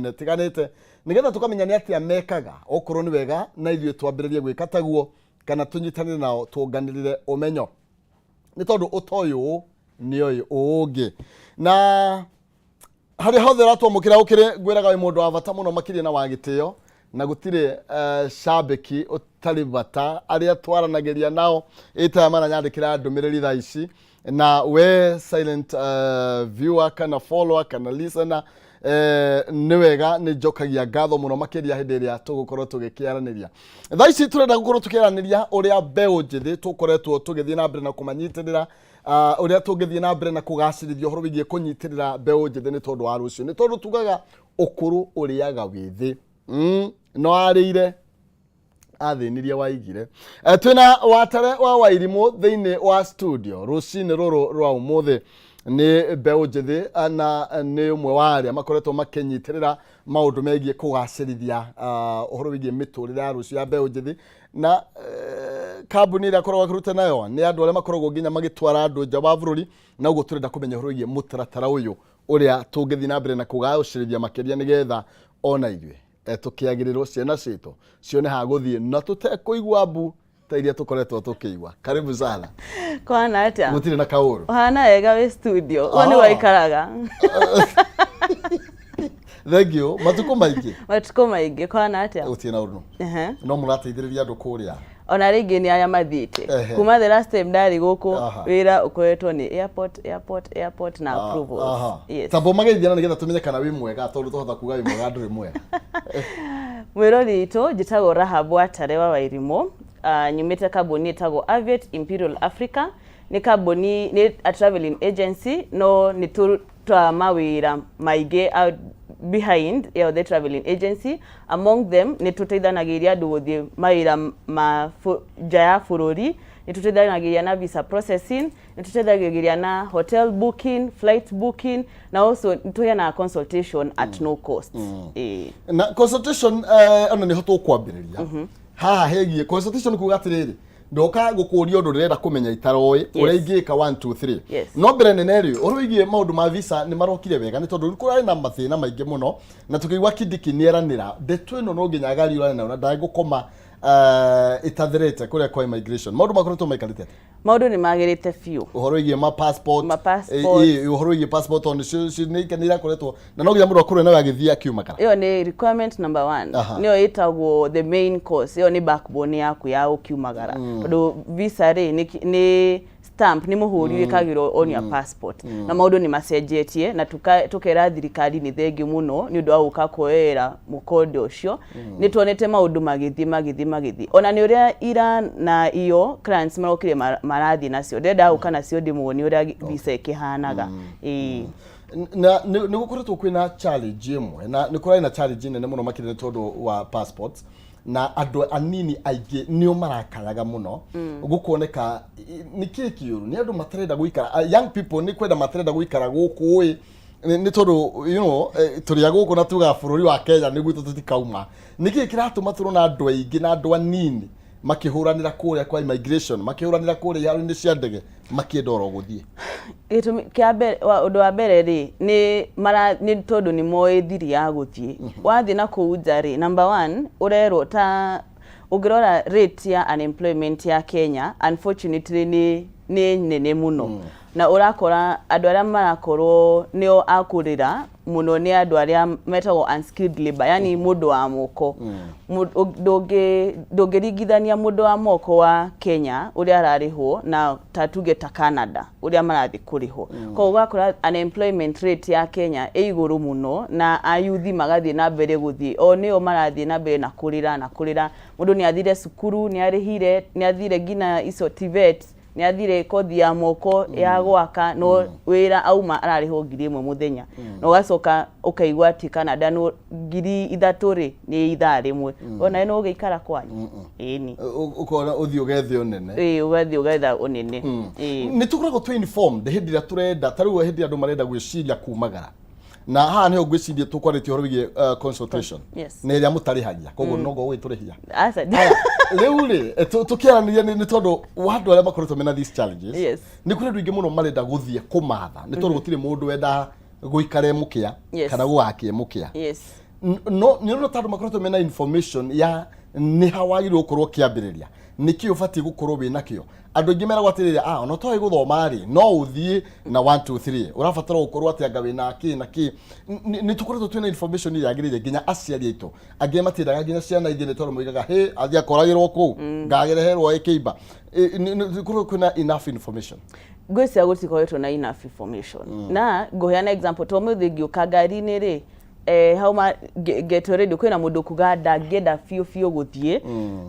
Ĩtiganĩte nĩgetha tũkamenya nĩ atĩa mekaga, okorwo nĩ wega na ithuĩ twambĩrĩrie gwĩka taguo kana tũnyitanĩre nao tuonganĩrĩre ũmenyo, nĩ tondũ ũtoĩ ũũ nĩoĩ ũũ ũngĩ. Na harĩa hothe ũratwamũkĩra ũkĩrĩ, ngwĩraga wĩ mũndũ wa bata mũno makĩria na wa gĩtĩo, na gũtirĩ cambĩki ũtarĩ bata arĩa twaranagĩria nao ĩtaya maranyandĩkĩra ndũmĩrĩri thaa ici. Na we silent viewer kana follower kana listener, nĩ wega nĩ njokagia ngatho mũno makĩria hĩndĩ ĩrĩa tũgũkorwo tũgĩkĩaranĩria. Thaa ici tũrenda gũkorwo tũkĩaranĩria ũrĩa mbeũ njĩthĩ tũkoretwo tũgĩthiĩ na mbere na kũmanyitĩrĩra, ũrĩa tũngĩthiĩ na mbere na kũgacĩrithia ũhoro wĩgiĩ kũnyitĩrĩra mbeũ njĩthĩ nĩ tondũ wa rũciũ, nĩ tondũ tugaga ũkũrũ ũrĩaga wĩthĩ. No arĩire athĩnirie waigire. Twĩna Watare wa Wairimũ thĩinĩ wa studio rũcinĩ rũrũ rwa ũmũthĩ. Nĩ mbeũ njĩthĩ na nĩ ũmwe wa arĩa makoretwo makĩnyitĩrĩra maũndũ megiĩ kũgacĩrithia ũhoro wĩgiĩ mĩtũrĩre ya rũciũ ya mbeũ njĩthĩ, na kambuni ĩrĩa akoragwo akĩruta nayo nĩ andũ arĩa makoragwo nginya magĩtwara andũ nja wa bũrũri. Na ũguo tũrenda kũmenya ũhoro wĩgiĩ mũtaratara ũyũ, ũrĩa tũngĩthiĩ na mbere na kũgacĩrithia makĩria, nĩgetha ona ithuĩ tũkĩagĩrĩrwo ciana citũ cione ha gũthiĩ na tũtekũigua mbu ta iria tũkoretwo tũkĩigua. Karibu sana. Kwana atĩa? Gũtirĩ na kaũru. Ũhana wega wĩ studio. Ũguo nĩ waikaraga. Thank you, matukũ maingĩ. Matukũ maingĩ, kwana atĩa? Gũtirĩ na ũndũ. No mũrateithĩrĩria andũ kũrĩa. Ona rĩngĩ nĩ arĩa mathiĩte. Kuma the last time ndarĩ gũkũ, wĩra ũkoretwo nĩ airport, airport, airport na approvals. Yes. Tamba ũmageithia na nĩgetha tũmenye kana wĩ mwega, tondũ twahota kuga wĩ mwega ndũrĩ mwega. Mwĩrori witũ, njĩtagwo Rahab Watare wa Wairimũ. Nyumĩte kambuni ĩtagwo Aviate Imperial Africa. Nĩ kambuni, nĩ a travelling agency, no nĩ tũrutaga mawĩra maingĩ behind ĩyo the travelling agency. Among them nĩ tũteithanagĩrĩria andũ gũthiĩ mawĩra ma nja ya bũrũri, nĩ tũteithanagĩrĩria na visa processing, nĩ tũteithagĩrĩria na hotel booking, flight booking, na also nĩ tũheanaga consultation at no cost. Ĩĩ. Na consultation, ona nĩho tũkwambĩrĩria haha hegiĩ consultation, kuga atĩrĩrĩ, ndoka gũkũria ũndũ ndĩrenda kũmenya itaroĩ ũrĩa ingĩka 1 2 3. No mbere nene rĩ, ũhoro wĩgiĩ maũndũ ma visa nĩ marokire wega, nĩ tondũ kũrarĩ na mathĩna maingĩ mũno, na tũkĩigua Kindiki nĩ eranĩra ndeto ĩno no nginya agariũrane nayo na ndagũkoma ĩtatherete kũrĩa kwa immigration. Maũndũ makoretwo maikarĩte atĩa? Maũndũ nĩ magĩrĩte biũ. Ũhoro wĩgiĩ ma passport. Ma passport. Ũhoro wĩgiĩ passport tondũ nĩ irakoretwo na no nginya mũndũ akorwo nayo agĩthiĩ akiumagara. Ĩyo nĩ requirement number one. Nĩyo ĩtagwo the main course. Ĩyo nĩ backbone yaku ya ũkiumagara, tondũ visa rĩ nĩ stamp, nĩ mũhũri wĩkagĩrwo on your passport. Na maũndũ nĩ macenjetie na tũkera thirikari nĩ thengiũ mũno nĩ ũndũ wa gũka kuoyerera mũkonde ũcio. Nĩ tuonete maũndũ magĩthiĩ magĩthiĩ magĩthiĩ, ona nĩ ũrĩa ira na iyo clients marokire marathiĩ nacio, ndĩrenda gũka nacio ndĩmuonie ũrĩa visa ĩkĩhanaga, ĩĩ. Na nĩ gũkoretwo kwĩna challenge ĩmwe, na nĩ kũrarĩ na challenge nene mũno makĩria nĩ tondũ wa passports, na andũ anini aingĩ nĩo marakaraga mũno. Gũkoneka nĩ kĩĩ kĩũru nĩ andũ matarenda gũikara, young people nĩ kwenda matarenda gũikara gũkũ ĩ, nĩ tondũ tũrĩ a gũkũ na tugaga bũrũri wa Kenya nĩ gwitũ tũtikauma. Nĩ kĩĩ kĩratũma tũrona andũ aingĩ na andũ anini makĩhũranĩra kũrĩa kwa immigration, makĩhũranĩra kũrĩa iharo-inĩ cia ndege, makĩenda oro gũthiĩ? Gĩtũmi kĩa mbere, ũndũ wa mbere rĩ, nĩ mara nĩ tondũ nĩ moĩ thiri ya gũthiĩ. Wathiĩ na kũu nja rĩ, number one ũrerwo, ta ũngĩrora rate ya unemployment ya Kenya, unfortunately nĩ nene mũno, na ũrakora andũ arĩa marakorwo nĩo akũrĩra mũno nĩ andũ arĩa metagwo unskilled labor, yani mũndũ wa moko. Ndũngĩringithania mũndũ wa moko wa Kenya ũrĩa ararĩhwo na ta tuge ta Canada ũrĩa marathiĩ kũrĩhwo. Koguo ũgakora unemployment rate ya Kenya ĩ igũrũ mũno, na ayuthi magathiĩ na mbere gũthiĩ, o nĩo marathiĩ na mbere na kũrĩra na kũrĩra. Mũndũ nĩ athire cukuru, nĩ arĩhire, nĩ athire nginya icio TVET, nĩ athire kothi ya moko ya gwaka, no wĩra auma ararĩhwo 1000 mũthenya. Na ũgacoka ũkaigua atĩ Canada no 3000 rĩ nĩ ithaa rĩmwe. Ona no ũgĩikara kwanyu, ĩni. Ũkona ũthiĩ ũgethe ũnene. Ĩĩ, ũgathiĩ ũgetha ũnene, ĩĩ. Nĩ tũkoragwo twĩ informed hĩndĩ ĩrĩa tũrenda, ta rĩu hĩndĩ ĩrĩa andũ marenda gwĩciria kumagara, na haha nĩho ngwĩciria tũkwarĩtie ũhoro wĩgiĩ consultation na ĩrĩa mũtarĩhagia, koguo no gũgĩtũrĩhia. Aca. Rĩu rĩ, tũkĩaranĩria nĩ tondũ wa andũ arĩa makoretwo mena these challenges. Nĩ kũrĩ andũ aingĩ mũno marenda gũthiĩ kũmatha, nĩ tondũ gũtirĩ mũndũ wendaga gũikara e mũkĩa kana gũgakĩa mũkĩa. No nĩ ũrona ta andũ makoretwo mena information ya nĩ ha wagĩrĩirwo gũkorwo ũkĩambĩrĩria, nĩkĩ ũbatiĩ gũkorwo wĩ nakĩo. Andũ aingĩ meragwo atĩrĩrĩ, ah, ona ũtoĩ gũthoma rĩ, no ũthiĩ na 1 2 3, ũrabatara gũkorwo atĩ anga wĩna kĩ na kĩ. Nĩ tũkoretwo twĩna information ĩrĩa yagĩrĩire. Nginya aciari aitũ angĩ matiendaga nginya ciana ithiĩ, nĩ tondũ moigaga hĩ, athiĩ akoragĩrwo kũu, ngagĩreherwo ĩkĩimba. Nĩ gũkorwo kwĩna enough information? Ngwĩciria gũtikoretwo na enough information. Na ngũheana example, to mũthĩ ngĩũka ngari-inĩ rĩ, hauma ngetwo radio, kwĩna mũndũ kuga ndangĩenda biũ biũ gũthiĩ,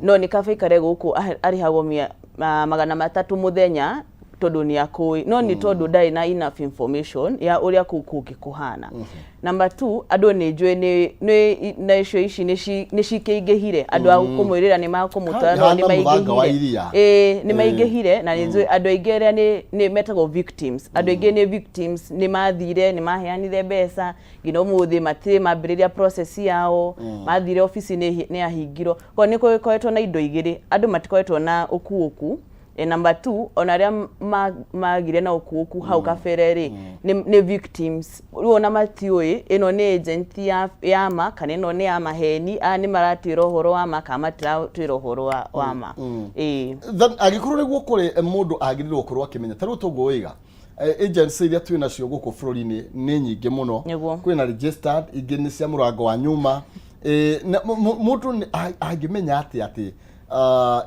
no nĩ kaba ikare gũkũ arĩhagwo 300 mũthenya tondũ nĩ akũĩ, no nĩ tondũ ndarĩ na enough information ya ũrĩa kũu kũngĩ kũhana. Number two, andũ nĩ njũĩ nĩ na icio ici nĩ cikĩingĩhire, andũ a kũmwĩrĩra nĩ makũmũtwara, no nĩ Hana mũthanga wa maingĩhire. iria. Ĩĩ, nĩ maingĩhire, na nĩ njũĩ andũ aingĩ arĩa nĩ metagwo victims, andũ aingĩ nĩ victims, nĩ mathire, nĩ maheanire mbeca, nginya ũmũthĩ matirĩ mambĩrĩria process yao. Mathire obici nĩ yahingirwo. Koguo nĩ gũkoretwo na indo igĩrĩ, andũ matikoretwo na ũkuũku. Number two, ona arĩa magire na ũkuũku hau kabere rĩ, nĩ victims rĩu, ona matiũĩ ĩno nĩ agent ya ma kana ĩno nĩ ya maheni, aya nĩ maratwĩra ũhoro wa ma kana matiratwĩra ũhoro wa ma, ĩĩ. Then angĩkorwo nĩguo kũrĩ, mũndũ agĩrĩirwo gũkorwo akĩmenya, ta rĩu toguo wĩga, agency iria twĩ nacio gũkũ bũrũri-inĩ nĩ nyingĩ mũno. Kwĩna registered, ingĩ nĩ cia mũrango wa nyuma. Na mũndũ angĩmenya atĩ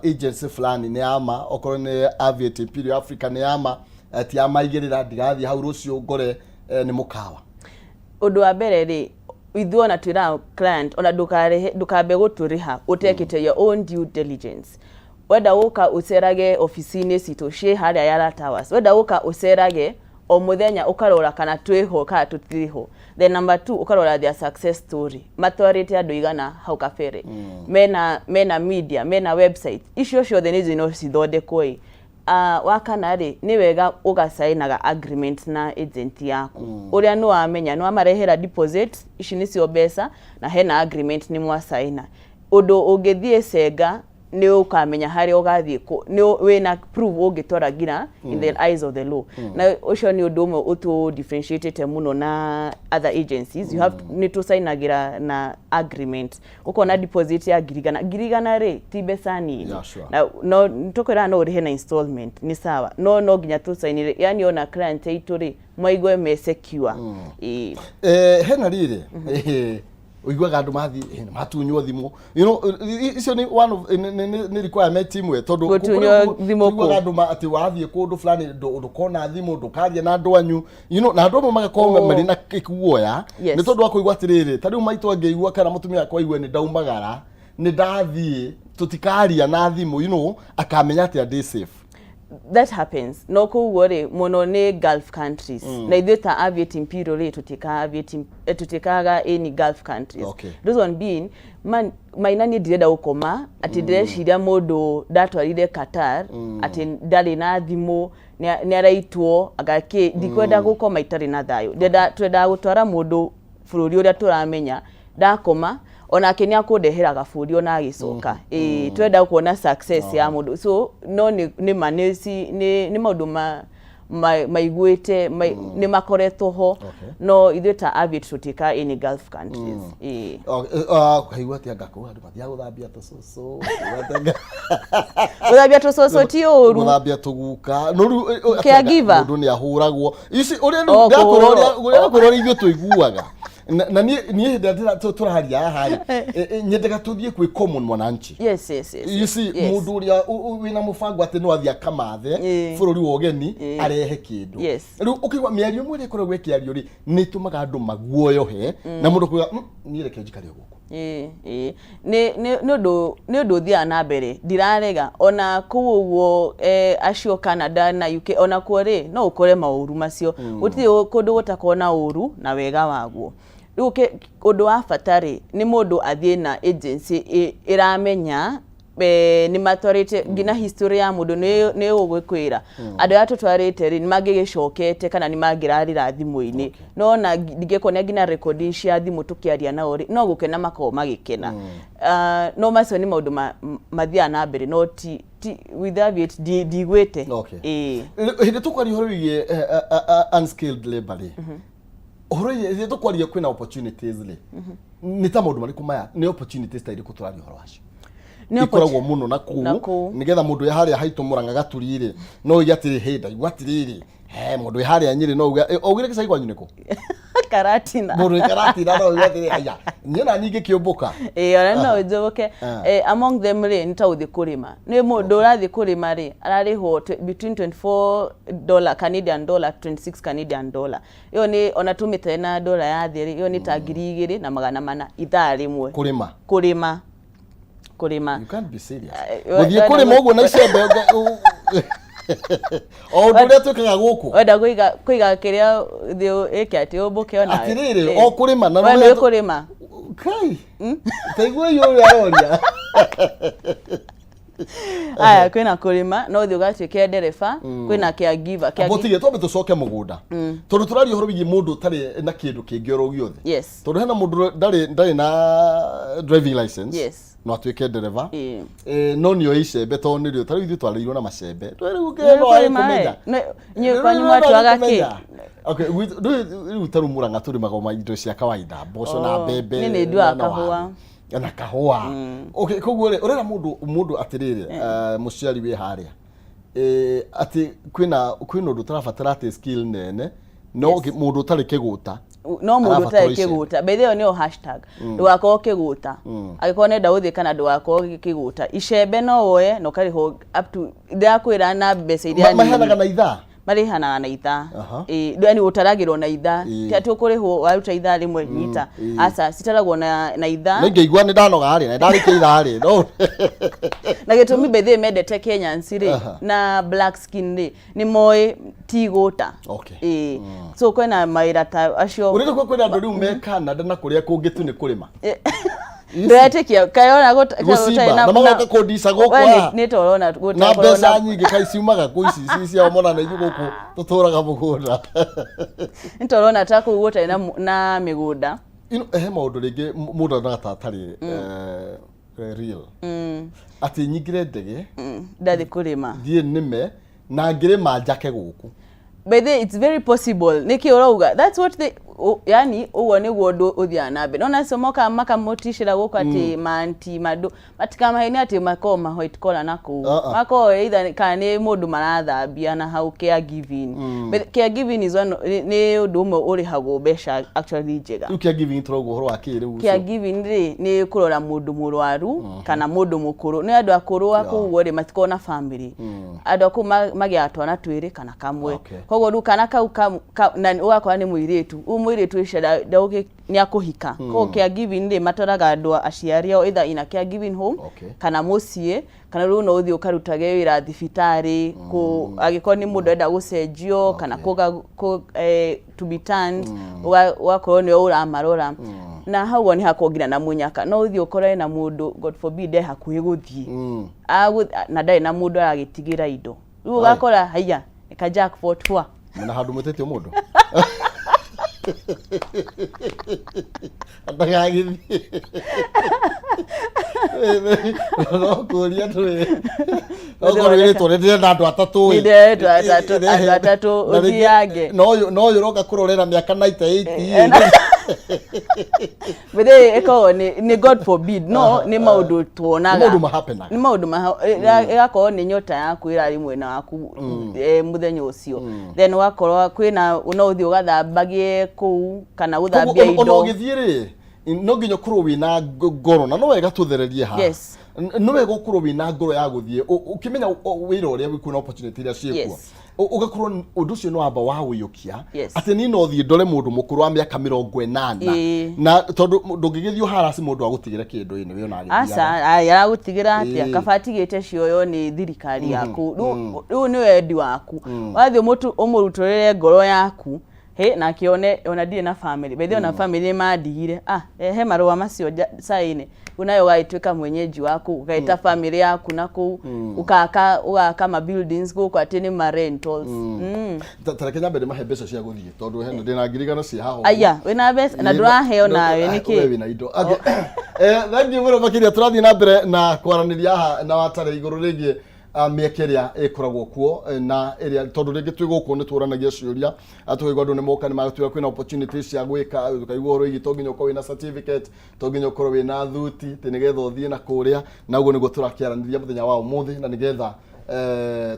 agency fulani nĩ yama, okorwo nĩ Aviate Imperial Africa nĩ yama, ti ya maigĩrĩra, ndigathiĩ hau rũciũ ngore nĩ mũkawa? Ũndũ wa mbere rĩ, ithuĩ ona twĩraga client ona ndũkarĩhe, ndũkambe gũtũrĩha ũtekĩte your own due diligence. Wenda gũka ũcerage obici-inĩ citũ ciĩ harĩa Yala Towers, wenda gũka ũcerage o mũthenya ũkarora kana twĩho kana tũtirĩ ho. Then number two, ũkarora their success story, matwarĩte andũ igana hau kabere, mena media, mena website, icio ciothe nĩ no cithondekwo ĩ. Wa kana rĩ, nĩ wega ũgacainaga agreement na agent yaku, ũrĩa nĩ wamenya nĩ wamarehera deposit, ici nĩcio mbeca, na hena agreement nĩ mwacaina. Ũndũ ũngĩthiĩ cenga nĩ ũkamenya harĩa ũgathiĩ nĩ wĩna proof ũngĩtwara nginya in the eyes of the law. Na ũcio nĩ ũndũ ũmwe ũtũ differentiatĩte mũno na other agencies. You have nĩ tũcainagĩra na agreement, ũkona deposit ya 100,000, 100,000 rĩ ti mbeca nini. Na no tũkwĩra no ũrĩhe na installment, nĩ sawa, no no nginya tũcainĩre, yani ona client aitũ rĩ maigue me secure. Ĩĩ. Hena rĩrĩ, ũiguaga andũ mathiĩ matunywo thimũ, icio nĩ one of nĩ requirement imwe, tondũ Gũtunywo thimũ kũ? Tũiguaga andũ atĩ wathiĩ kũndũ fulani ndũkona thimũ, ndũkaria na andũ anyu, na andũ amwe magakorwo marĩ na kĩguoya nĩ tondũ wa kũigua atĩrĩrĩ, ta rĩu maitũ angĩigua kana mũtumia akwa aigue nĩ ndaumagara, nĩ ndathiĩ, tũtikaria na thimũ, akamenya atĩa ndĩ safe? That happens, no koguo rĩ, mũno nĩ Gulf countries, na ithuĩ ta Aviate Imperial rĩ, tũtikaga tũtikaga any Gulf countries. Reason being, man, maina niĩ ndirenda gũkoma atĩ ndĩreciria mũndũ ndatwarire Qatar atĩ ndarĩ na thimũ, nĩ araitwo agakĩ. Ndikwenda gũkoma itarĩ na thayũ. Ndenda twendaga gũtwara mũndũ bũrũri ũrĩa tũramenya ndakoma onake nĩ akũndehera gabũri ona agĩcoka. Ĩĩ, twenda kuona success ya mũndũ. So no nĩ ma nĩ maũndũ maiguĩte nĩ makoretwo ho, no ithuĩ ta Aviate tũtika any Gulf countries, ĩĩ. Kaigua atĩ anga kũu andũ mathiaga gũthambia tũcũcũ, kaigua atĩ Gũthambia tũcũcũ ti ũru. Gũthambia tũguka, no rĩu atĩ Caregiver. Mũndũ nĩ ahũragwo ici ũrĩa rĩu Oh, ndakwĩra kũhũrwo. ũrĩa ndakwĩra ũrĩa ithuĩ tũiguaga. Na niĩ hĩndĩ ĩrĩa tũraria haha rĩ, nyendaga tũthiĩ kwĩ common mwananchi, you see, mũndũ ũrĩa wĩna mũbango atĩ no athiĩ akamathe bũrũri wa ũgeni arehe kĩndũ. Rĩu ũkĩigua mĩario ĩmwe ĩrĩa ĩkoragwo ĩkĩario rĩ, nĩ ĩtũmaga andũ maguoyohe na mũndũ kuga, niĩ reke njikare o gũkũ." Ĩĩ. Nĩ ũndũ ũthiaga na mbere, ndirarega ona kũu ũguo, acio Canada na UK, ona kuo rĩ, no ũkore maũru macio. Gũtirĩ kũndũ gũtakorwo na ũru na wega waguo. Rĩu ũndũ wa bata rĩ, nĩ mũndũ athiĩ na agency ĩramenya nĩ matwarĩte nginya history ya mũndũ, nĩ ũgũkwĩra andũ arĩa tũtwarĩte rĩ, nĩ mangĩgĩcokete kana nĩ mangĩrarĩra thimũ-inĩ. No na ndingĩkuonia nginya recording cia thimũ tũkĩaria nao rĩ, no gũkena makoragwo magĩkena. Ah, no macio nĩ maũndũ mathiaga na mbere, no ti with Aviate ndigwĩte. Ĩĩ. Hĩndĩ tũkwaria ũhoro wĩgiĩ unskilled labor rĩ, Ũhoro rĩrĩa tũkwaria kwĩna opportunities rĩ, nĩ ta maũndũ marĩkũ maya, nĩ opportunities ta irĩkũ tũraria ũhoro wacio? Nĩ Ikoragwo mũno na na kũu kũu. Nĩgetha mũndũ wĩ harĩa haitũ Mũrang'a Gaturi rĩ, no uge atĩrĩ, hĩ, ndaigua atĩrĩrĩ, he mũndũ wĩ harĩa Nyĩrĩ no uge, augire gĩcagi kwanyu nĩkũ? Karatina. Mũndũ wĩ Karatina no uge atĩrĩ, aya niĩ na niĩ ngĩkĩũmbũka. Ĩĩ, ona no njũke. Ah. Among them rĩ, nĩ ta gũthiĩ kũrĩma. Nĩ mũndũ ũrathiĩ kũrĩma rĩ, ararĩhwo between $24 Canadian dollar, 26 Canadian dollar. Ĩyo nĩ ona tũmĩtare na dollar ya thĩ rĩ, ĩyo nĩ ta 2400 ithaa rĩmwe. Kũrĩma? Kũrĩma, kũrĩma. You can't be serious. Wenda Gũthiĩ kũrĩma ũguo na icembe, o ũndũ ũrĩa twĩkaga gũkũ. Wenda kũiga kũiga kĩrĩa thĩ ĩke atĩ ũmbũke ona. Atĩrĩrĩ, o kũrĩma na We rũrĩa nĩ kũrĩma. Kai, taigua iyo ũrĩa aroria. Aya, kwĩna kũrĩma, no ũthiĩ ũgatuĩke ndereba, kwĩna caregiver. Tige twambe tũcoke mũgũnda, tondũ tũraria ũhoro wĩgiĩ mũndũ ũtarĩ na kĩndũ kĩngĩ oro gĩothe. Tondũ hena mũndũ ndarĩ na driving license, no atuĩke ndereba. No nĩoĩ icembe, tondũ nĩrĩo tarĩu ithuĩ twarerirwo na macembe. Rĩu Nĩ kĩrĩa no kũrĩma, kũmenya. Inyuĩ kwanyu mwatuaga kĩ? Okay, rĩu tarĩu Mũrang'a tũrĩmaga o indo cia kawaida, mboco na Oh, mbembe niĩ nĩ nduaga na waru. kahũa. Na kahũa. Okay, koguo rĩ, ũrera mũndũ atĩrĩrĩ, mũciari wĩ harĩa, atĩ kwĩna ũndũ ũtarabatara atĩ skill nene, no mũndũ ũtarĩ kĩgũta No mũndũ arabatara ũtarĩ icembe. kĩgũta. By the way, nĩyo hashtag, ndũgakorwo kĩgũta. Angĩkorwo nenda gũthiĩ kana ndũgakorwo kĩgũta, icembe no woe na ũkarĩhwo up to, ndĩrakwĩra na mbeca iria Maheanaga nini. Na ithaa? Marĩhanaga na ithaa. Ĩĩ, yani ũtaragĩrwo na ithaa. Ti atĩ ũkũrĩhwo waruta ithaa rĩmwe nyita. Aca, citaragwo na ithaa. Nĩ ngĩigua nĩ ndanoga rĩ, na ndarĩkia ithaa rĩ, no Na gĩtũmi, by the way, mendete Kenyans rĩ na black skin rĩ, nĩ moĩ ti gũta. Ĩĩ, so kwĩna mawĩra ta acio. Ũrĩa kwĩna andũ rĩu me Canada na kũrĩa kũngĩ tu nĩ kũrĩma. Ndĩretĩkia kayona Gũcimba, na magoka kũndica gũkũ haha. Nĩ torona. Na mbeca nyingĩ kaĩ ciumaga kũ ici ci ciao mona na ithuĩ gũkũ tũtũraga mũgũnda? Nĩ torona ta kũu gũtarĩ na mĩgũnda. Ino he maũndũ rĩngĩ mũndũ onaga ta atarĩ real, atĩ nyingĩre ndege Ndathiĩ kũrĩma. Thiĩ nĩme na ngĩrĩma njake gũkũ. By the way, it's very possible. Nĩkĩ ũrauga that's what they yani ũguo nĩguo ũndũ ũthiaga na mbere. Nona acio mokaga makamũticĩra gũkũ atĩ manti mandũ matikamahenie atĩ makoragwo ma white collar na kũu. Ah, ah. Makoragwo either kana nĩ mũndũ marathambia na hau caregiving. But caregiving is one, nĩ ũndũ ũmwe ũrĩhagwo mbeca actually njega. Rĩu caregiving tũrauga ũhoro wa kĩ rĩu ũcio? Caregiving rĩ, nĩ kũrora mũndũ mũrwaru kana mũndũ mũkũrũ. Nĩ andũ akũrũ a kũu ũguo rĩ, matikoragwo na family. Andũ a kũu magĩaga twana twĩrĩ kana kamwe. Koguo rĩu kana kau na ũgakora nĩ mũirĩtu, rĩu mũirĩtu ũcio nĩ akũhika. Koguo caregiving rĩ, matwaraga andũ aciari ao either in a caregiving home kana mũciĩ, kana rĩu no ũthiĩ ũkarutage wĩra thibitarĩ kũ angĩkorwo nĩ mũndũ arenda gũcenjio kana to be turned, ũgakorwo nĩwe ũramarora. Na hau ũguo nĩ hakoragwo nginya na mũnyaka. No ũthiĩ ũkorane na mũndũ, God forbid, e hakuhĩ gũthiĩ na ndarĩ na mũndũ aragĩtigĩra indo, rĩu ũgakora haiya ka jackpot hwa. Na handũ mwĩtĩtio mũndũ ndagagĩthiĩ, no kũria tũĩ okorwo wĩrĩtwo nĩ ndĩrenda andũ atatũ ĩ. Nĩ ndĩrenda andũ atatũ, Na rĩngĩ- ũthiange. Na ũyũ ũroka kũrorera mĩaka 98 ĩ. But ĩkoragwo nĩ God forbid, no nĩ maũndũ tuonaga. Nĩ maũndũ mahappenaga. Nĩ maũndũ ĩgakorwo nĩ nyota yaku ĩrarĩ mwena waku mũthenya ũcio, then ũgakorwo kwĩna no ũthiĩ ũgathambagie kũu kana gũthambia Koguo ona indo. ũgĩthiĩ rĩ, no nginya ũkorwo wĩna ngoro, na no wega tũthererie haha. Nĩ wega ũkorwo wĩna ngoro ya gũthiĩ ũkĩmenya wĩra ũrĩa wĩkuo na opportunity iria ciĩkuo. Ũgakorwo ũndũ ũcio nĩ wamba wa ũiyũkia atĩ niĩ no thiĩ ndore mũndũ mũkũrũ wa mĩaka 80. Na tondũ ndũngĩgĩthiĩ ũharaci mũndũ agũtigĩre kĩndũ ĩ nĩwe ona agĩthiaga. Aca, aragũtigĩra atĩa? Kaba atigĩte cioyo nĩ thirikari yaku. Rĩu nĩ wendi waku, wathiĩ ũmũrutũrĩre ngoro yaku he na akĩone ona ndirĩ na family. By the way, ona family nĩ mandigire. Ah, he marũa macio saini, rĩu nawe ũgagĩtuĩka mwenyeji waku, ũgeta family yaku na kũu, ũgaka ma buildings gũkũ atĩ nĩ ma rentals. Ta reke nyambe ndĩmahe mbeca cia gũthiĩ, tondũ hena ndĩna ngirigano ciĩ haha ũguo. Aya, wĩna mbeca na ndũraheo nawe We nĩkĩ? Wĩna indo. Okay. Thank you mũno makĩria. Tũrathiĩ na mbere na kwaranĩria haha na Watare igũrũ rĩgiĩ Mĩeke ĩrĩa ĩkoragwo kuo na ĩrĩa tondũ rĩngĩ twĩ gũkũ nĩ tũranagia ciũria, tũkaigua andũ nĩ moka nĩ magatwĩra kwĩna opportunities cia gwĩka, tũkaigua ũhoro wĩgiĩ to nginya ũkorwo wĩna certificate, to nginya ũkorwo wĩna thuti atĩ nĩgetha ũthiĩ na kũrĩa. Na ũguo nĩguo tũrakĩaranĩria mũthenya wa ũmũthĩ, na nĩgetha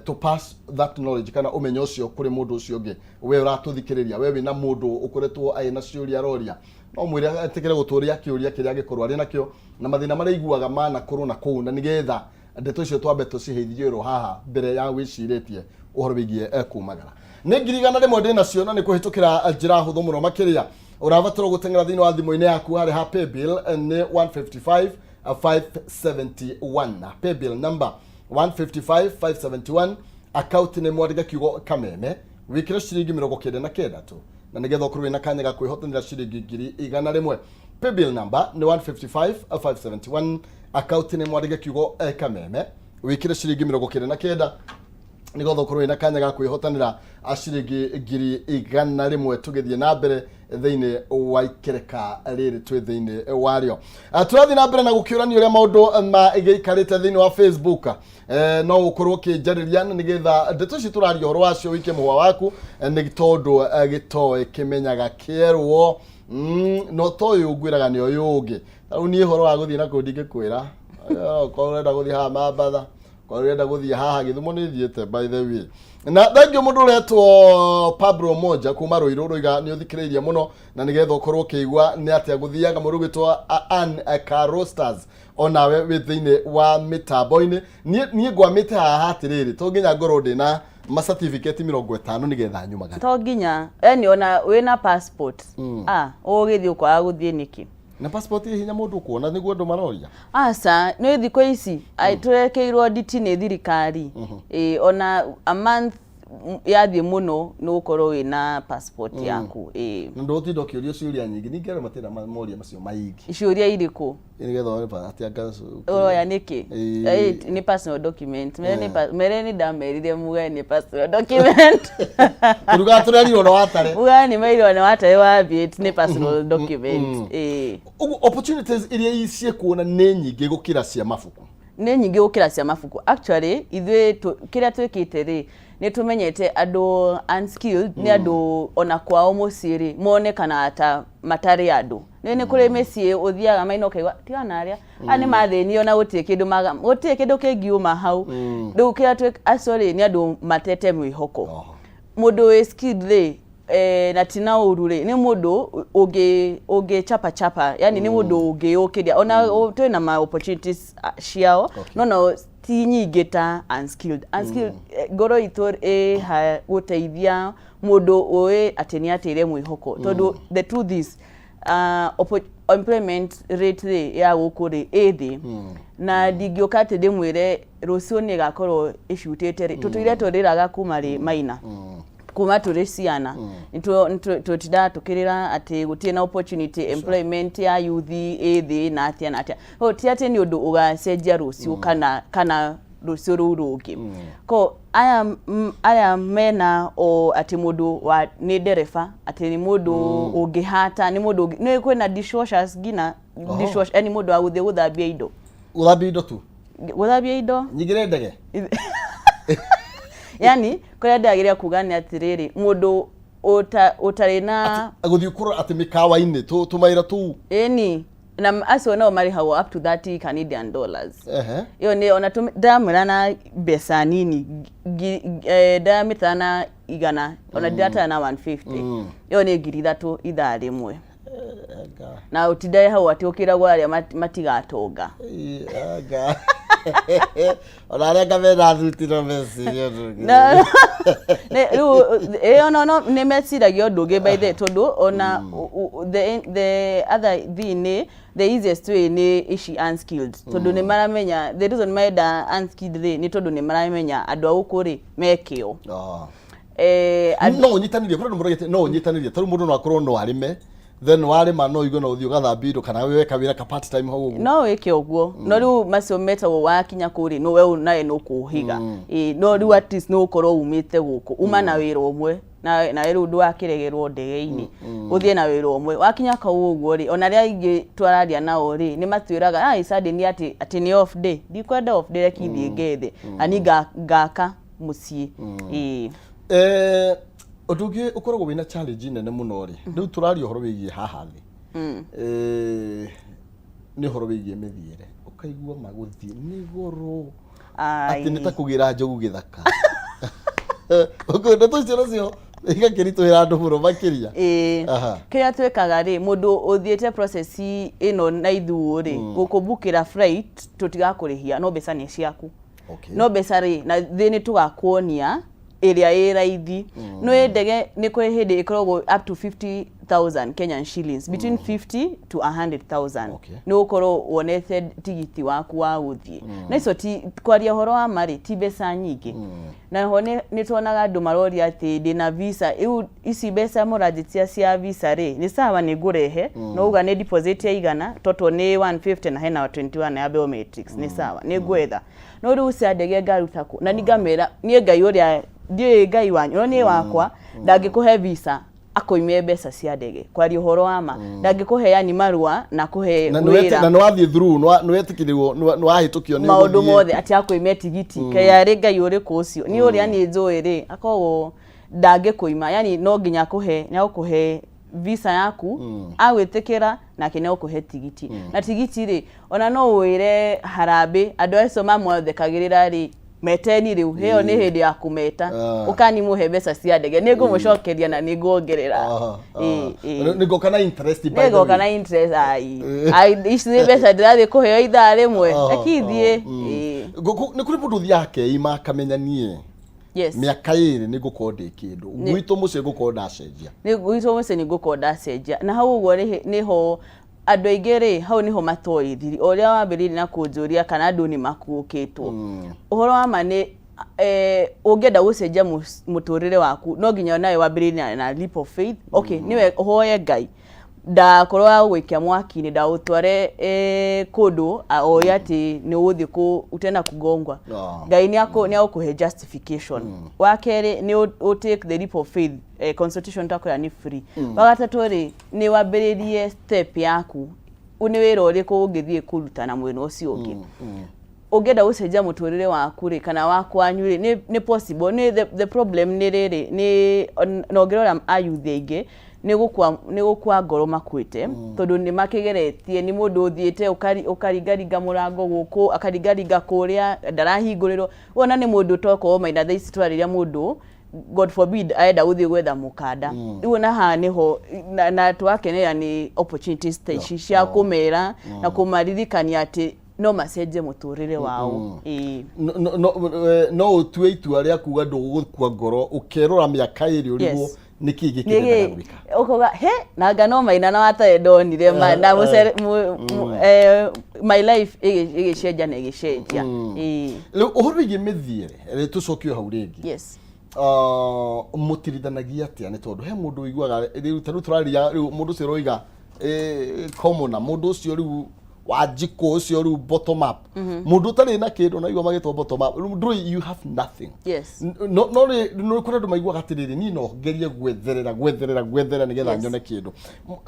to pass that knowledge kana ũmenyo ũcio kũrĩ mũndũ ũcio ũngĩ. We ũratũthikĩrĩria, we wĩna mũndũ ũkoretwo arĩ na ciũria aroria, no mwĩre etĩkĩre gũtũria kĩũria kĩrĩa angĩkorwo arĩ nakĩo na mathĩna marĩa aiguaga manakorwo na kũu, na nĩgetha ndeto icio twambe tũciheithie haha mbere ya wĩcirĩtie ũhoro wĩgiĩ kumagara. Nĩ 100,000 ndĩ nacio, na nĩ kũhĩtũkĩra njĩra hũthũ mũno makĩria. Ũrabatara gũteng'era thĩinĩ wa thimũ-inĩ yaku harĩ ha paybill nĩ 155 571, paybill number 155 571, account nĩ mwandĩke kiugo Kameme, wĩkĩre ciringi 99 tu, na nĩgetha ũkorwo wĩna kanya ga kwĩhotanĩra ciringi 100,000. Paybill number nĩ 155 571, account nĩ mwandĩke kiugo Kameme, wĩkĩre ciringi 99, nĩgetha ũkorwo wĩna kanya ga kwĩhotanĩra ciringi 100,000. Tũgĩthiĩ na mbere thĩinĩ wa ikereka rĩrĩ twĩ thĩinĩ warĩo, tũrathiĩ na mbere na gũkĩũrania ũrĩa maũndũ magĩikarĩte thĩinĩ wa Facebook. No ũkorwo ũkĩnjarĩria na nĩgetha ndeto ici tũraria ũhoro wacio wĩike mũhwa waku, nĩ tondũ gĩtoĩ kĩmenyaga kĩerwo. No to ũyũ ngwĩraga nĩ ũyũ ũngĩ. Rĩu niĩ ũhoro wa gũthiĩ na kũu ndingĩkwĩra. Okorwo ũrenda gũthiĩ haha Mambatha, okorwo ũrenda gũthiĩ haha Gĩthumo, nĩ thiĩte by the way. Na thank you mũndũ ũretwo Pablo Moja kuma Ruiru, rũiga nĩ ũthikĩrĩirie mũno, na nĩgetha ũkorwo ũkĩigua nĩ atĩa gũthiaga. Mũndũ ũgwĩtwo Ann Carosters, onawe wĩ thĩinĩ wa mĩtambo-inĩ. Niĩ ngwamĩte haha atĩrĩrĩ, to nginya ngorwo ndĩna ma certificate 50 nĩgetha nyumagare? To nginya, yani ona wĩna passport, ũgĩthiĩ ũkwaga gũthiĩ nĩkĩ? Na passport ĩ hinya mũndũ kuona nĩguo andũ maroria. Aca, nĩ thikũ ici tũrekeirwo nditi nĩ thirikari. Ĩ, ona a month yathiĩ mũno nĩ ũgũkorwo wĩna passport yaku, ĩ. Na ndũgũtinda ũkĩũrio ciũria nyingĩ. Ningĩ andũ matirenda moria macio maingĩ. Ciũria irĩkũ? Nĩgetha wone atĩ anga Ũroya nĩkĩ? Ĩĩ. Nĩ personal document. Mere nĩ mere nĩ ndamerire muge nĩ personal document. Tũrugaga tũrerirwo na watare. Muge nĩ merirwo nĩ watare wa it nĩ personal document, ĩ. Ũguo opportunities iria ciĩkuona nĩ nyingĩ gũkĩra cia mabuku. Nĩ nyingĩ gũkĩra cia mabuku. Actually, ithuĩ kĩrĩa twĩkĩte rĩ, nĩ tũmenyete andũ unskilled nĩ andũ ona kwao mũciĩ rĩ monekanaga ta matarĩ andũ. Nĩ kũrĩ mĩciĩ ũthiaga maina ũkaigua tiga na arĩa aya nĩ mathĩnio na gũtirĩ kĩndũ maga, gũtirĩ kĩndũ kĩngiuma hau. Rĩu kĩrĩa twĩ acio rĩ, nĩ andũ matete mwĩhoko. Mũndũ wĩ skilled rĩ, na tina ũru rĩ, nĩ mũndũ ũngĩ chapa chapa, yani nĩ mũndũ ũngĩyũkĩria. Ona twĩna ma opportunities ciao, no ti nyingĩ ta unskilled. Unskilled, ngoro itũ ĩ ha gũteithia mũndũ ũĩ atĩ nĩ ateire mwĩhoko, tondũ the truth is employment rate rĩ ya gũkũ rĩ ĩ thĩ, na ndingĩũka atĩ ndĩmwĩre rũciũ nĩ ĩgakorwo ĩcutĩte rĩ. Tũtũire tũrĩraga kuma rĩ maina, kuma tũrĩ ciana tũtindaga tũkĩrĩra atĩ gũtirĩ na opportunity, employment ya youth ĩ thĩ na atĩa na atĩa. So, ti atĩ nĩ ũndũ ũgacenjia rũciũ kana rũciũ rũu rũngĩ. Ko aya aya mena o atĩ mũndũ wa nĩ ndereba, atĩ nĩ mũndũ ũngĩhata, nĩ mũndũ nĩ kwĩna dishwashers nginya. Dishwasher, yani mũndũ wa gũthiĩ gũthambia indo. Gũthambia indo tu? Gũthambia indo. Nyingĩre ndege. Yani kũrĩa ndagĩrĩra kuga nĩ atĩrĩrĩ, mũndũ ũtarĩ na Gũthiĩ kũrora atĩ mĩkawa-inĩ tũmawĩra tũu. Ĩni, na acio nao marĩhagwo up to 30 Canadian dollars. Ĩyo nĩ ona ndamwĩra na mbeca nini, ndamĩtara na 100, ona ndiratara na 150, ĩyo nĩ 3,000 ithaa rĩmwe. Anga. Na ũtindae hau atĩ ũkĩragwo arĩa matigatonga. Ĩ, anga ona arĩa anga mena thuti no meciria ũndũ ũngĩ. Rĩu ĩyo no nĩ meciragia ũndũ ũngĩ by the way, tondũ ona the other thing nĩ the easiest way nĩ ici unskilled, tondũ nĩ maramenya the reason marenda unskilled rĩ nĩ tondũ nĩ maramenya andũ a gũkũ rĩ me kĩo. No ũnyitanĩrie kũrĩ andũ marogete, no ũnyitanĩrie tondũ mũndũ no akorwo no arĩme, then warĩma no igue no ũthiĩ ũgathambia indo kana weka wĩra ka part time hau ũguo. No wĩke ũguo, no rĩu macio metagwo wakinya kũu rĩ, no we nawe nĩ ũkũhiga. Ĩ, no rĩu at least nĩ ũgũkorwo umĩte gũkũ uma na wĩra ũmwe. Na rĩu ndũgakĩregerwo ndege-inĩ, ũthiĩ na wĩra ũmwe. Wakinya kau ũguo rĩ, ona arĩa aingĩ twararia nao rĩ, nĩ matwĩraga ai Sunday nĩ atĩ nĩ off day. Ndikwenda off day, reke ithiĩ ngethe na niĩ ngaka mũciĩ, ĩĩ. Ũndũ ũngĩ ũkoragwo wĩna challenge nene mũno rĩ, rĩu tũraria ũhoro wĩgiĩ haha thĩ, nĩ ũhoro wĩgiĩ mĩthiĩre. Ũkaigua magũthiĩ nĩ goro atĩ nĩ ta kũgĩra njogu gĩthaka. Ndeto icio nacio igakĩritũhĩra andũ mũno makĩria. Ĩĩ. Kĩrĩa twĩkaga rĩ, mũndũ ũthiĩte process ĩno na ithuũ rĩ, gũkũbukĩra flight tũtigakũrĩhia, no mbeca nĩ ciaku. No mbeca rĩ, na thĩ nĩ tũgakuonia ĩrĩa ĩ raithi. Nĩ ndege nĩ kũrĩ hĩndĩ ĩkoragwo up to 50,000 Kenyan shillings, between 50 to 100,000. Nĩ ũgũkorwo wonete tigiti waku wa gũthiĩ. Na icio ti kwaria ũhoro wa ma rĩ, ti mbeca nyingĩ. Na ho nĩ tuonaga andũ maroria atĩ ndĩna visa rĩu, ici mbeca mũranjĩtia cia visa rĩ, nĩ sawa, nĩ ngũrehe, no uga nĩ deposit ya igana, total nĩ 150 na hena 21 ya biometrics, nĩ sawa, nĩ ngwetha. No rĩu cia ndege ngaruta kũ? Na nĩ ngamera niĩ Ngai ũrĩa ndiũĩ Ngai wanyu, no niĩ wakwa ndangĩkũhe visa akũime mbeca cia ndege. Kwaria ũhoro wa ma, ndangĩkũhe yani marũa na kũhe Na nĩ wĩra na nĩ wathiĩ through, nĩ wetĩkĩrirwo, nĩ wahĩtũkio nĩ maũndũ ũgũthiĩ. Mothe atĩ akũime tigiti, kaĩ arĩ Ngai ũrĩkũ ũcio? Niĩ ũrĩa niĩ njũĩ rĩ, akoragwo ndangĩkũima, yani no nginya akũhe, nĩ agũkũhe visa yaku, agwĩtĩkĩra nake nĩ agũkũhe tigiti. Na tigiti rĩ, ona no wĩre harambĩ andũ acio mamwathekagĩrĩra rĩ, meteni rĩu ĩyo nĩ hĩndĩ ya kũmeta. Ũkani mũhe mbeca cia ndege, nĩ ngũmũcokeria na nĩ nguongerera. Ĩĩ. Nĩ ngoka na interest, by the Nĩgoka way. Na interest. Ai ai, ici nĩ mbeca ndĩrathiĩ kũheo ithaa rĩmwe, reke ithiĩ. Ĩĩ. Nĩ kũrĩ mũndũ ũthiaga akeima akamenya niĩ mĩaka 2 nĩ ngũkorwo ndĩ kĩndũ, gwitũ mũciĩ ngũkorwo ndacenjia. Nĩ gwitũ mũciĩ nĩ ngũkorwo ndacenjia. Na hau ũguo rĩ, nĩho andũ aingĩ rĩ, hau nĩho matoĩ thiri. O ũrĩa wambĩrĩirie na kũnjũria kana andũ nĩ makuũkĩtwo, ũhoro wa ma nĩ ũngĩenda gũcenjia mũtũrĩre waku, no nginya nawe wambĩrĩrie na leap of faith. Okay, nĩwe ũhoye Ngai ndakorwo wa gũgũikia mwaki-inĩ, ndagũtware kũndũ oĩ atĩ nĩ ũgũthiĩ kũ utaenda kugongwa. Ngai nĩ agũkũhe justification. Wa kerĩ nĩ ũ take the leap of faith. Consultation takwĩra nĩ free. Wa gatatũ rĩ, nĩ wambĩrĩrie step yaku, nĩ wĩra ũrĩkũ ũngĩthiĩ kũruta na mwena ũcio ũngĩ. Ũngĩenda gũcenjia mũtũrĩre waku rĩ, kana wa kwanyu rĩ, nĩ possible. Nĩ the problem nĩ rĩrĩ, nĩ na ũngĩrora ayuthi aingĩ nĩ gũkua ngoro makuĩte, tondũ nĩ makĩgeretie, nĩ mũndũ ũthiĩte ũkaringaringa mũrango gũkũ, akaringaringa kũrĩa, ndarahingũrĩrwo. Wona nĩ mũndũ tokorwo maina thaa ici twarĩria mũndũ, God forbid, arenda gũthiĩ gwetha mũkanda rĩu, ona haha nĩho na twakenera nĩ opportunities ta ici cia kũmera na kũmaririkania atĩ no macenjie mũtũrĩre wao, ĩĩ. No ũtue itua rĩa kuga ndũgũkua ngoro, ũkerora mĩaka 2 ũrigwo nĩkĩ gĩkĩ ndĩrendaga gwĩka. Ũkauga he nanga no maina na watarĩ ndonire ma na my life ĩgĩcenjia na ĩgĩcenjia, ĩĩ. Rĩu ũhoro wĩgiĩ mĩthiĩre rĩ, tũcokio hau rĩngĩ. Mũtirithanagia atĩa? Nĩ tondũ he mũndũ ũiguaga rĩu ta rĩu tũraria rĩu, mũndũ ũcio ũroiga common, mũndũ ũcio rĩu Wanjikũ ũcio rĩu bottom up, mũndũ ũtarĩ na kĩndũ na igua magĩtwo bottom up, rĩu ndũrĩ, you have nothing. No rĩ, no kũrĩ andũ maiguaga atĩrĩrĩ, niĩ no ngerie gwetherera, gwetherera, gwetherera nĩgetha nyone kĩndũ.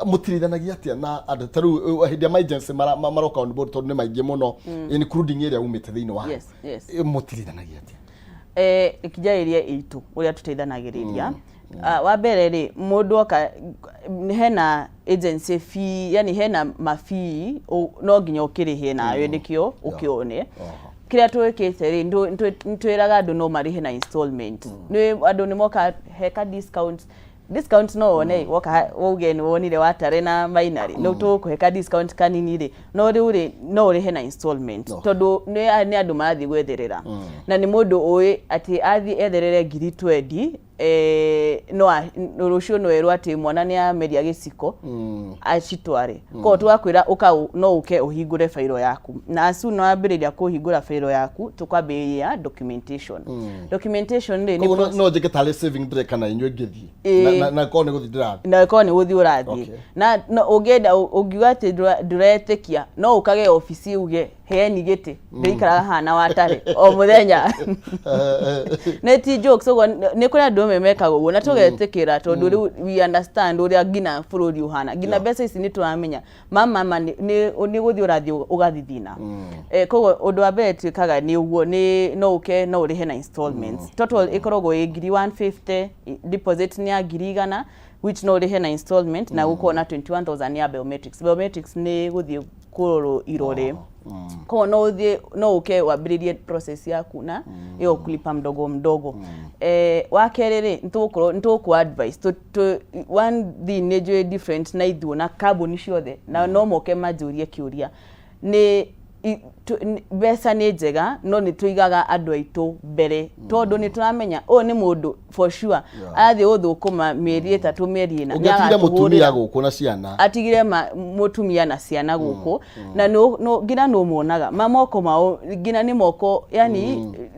Mũtirithanagia atĩa na andũ ta rĩu hĩndĩ ya emergency maroka on board, tondũ nĩ maingĩ mũno, including ĩrĩa umĩte thĩinĩ wayo? Yes. Mũtirithanagia atĩa? Ikinjarĩrie itũ ũrĩa tũteithanagĩrĩria. Wa mbere rĩ, mũndũ oka hena agency fee, yani hena mafii no nginya ũkĩrĩhe nawe nĩkĩo ũkĩone. Kĩrĩa twĩkĩte rĩ, nĩtwĩraga andũ no marĩhe na installment. Nĩ andũ nĩ moka he ka discount. Discount no wone woka wauge nĩ wonire watare na maina rĩ, no tũgũkũhe ka discount kanini rĩ, no rĩu rĩ, no ũrĩhe na installment, tondũ nĩ andũ marathiĩ gwetherera na nĩ mũndũ ũĩ atĩ athiĩ etherere ngiri 20, no rũciũ no erwo atĩ mwana nĩ ameria gĩciko acitware. Koguo tũgakwĩra ũka no ũke ũhingũre fairo yaku, na as soon wambĩrĩria kũhingũra fairo yaku, tũkwambĩrĩria documentation. Documentation rĩ, nĩ Koguo no njĩke tarĩ saving ndĩreka na inyuĩ ngĩthiĩ na korwo nĩ gũthiĩ ndĩrathiĩ. Na ĩkorwo nĩ gũthiĩ ũrathiĩ. Na no ũngĩenda, ũngiuga atĩ ndũretĩkia, no ũkage obici uge Heeni gĩtĩ ndĩikaraga haha na watare o mũthenya. Nĩ ti jokes ũguo, nĩ kũrĩ andũ amwe mekaga ũguo na tũgetĩkĩra, tondũ rĩu we understand ũrĩa nginya bũrũri ũhana, nginya mbeca ici nĩ tũramenya mama ma nĩ gũthiĩ ũrathiĩ ũgathithina. Koguo ũndũ wa mbere twĩkaga nĩ ũguo, nĩ no ũke no ũrĩhe na installments. Total ĩkoragwo ĩ 150,000, deposit nĩ ya 100,000, which no ũrĩhe na installment, na gũkorwo na 21,000 ya biometrics. Biometrics nĩ gũthiĩ kũrorwo irore. Koguo no ũthiĩ, no ũke wambĩrĩrie process yaku na ĩyo kulipa mdogo mdogo. Wa kerĩ rĩ, nĩtũgũkorwo nĩtũgũkũ advice one thing nĩ njũĩ different na ithuĩ na kambuni ciothe, na no moke manjũrie kĩũria nĩ mbeca nĩ njega, no nĩ tũigaga andũ aitũ mbere, tondũ nĩ tũramenya ũyũ nĩ mũndũ for sure arathiĩ gũthũkũma mĩeri 3, mĩeri 4. Ũngĩatigire mũtumia gũkũ na ciana. Atigire mũtumia na ciana gũkũ, na nginya nĩ ũmonaga ma moko mao nginya nĩ moko yani.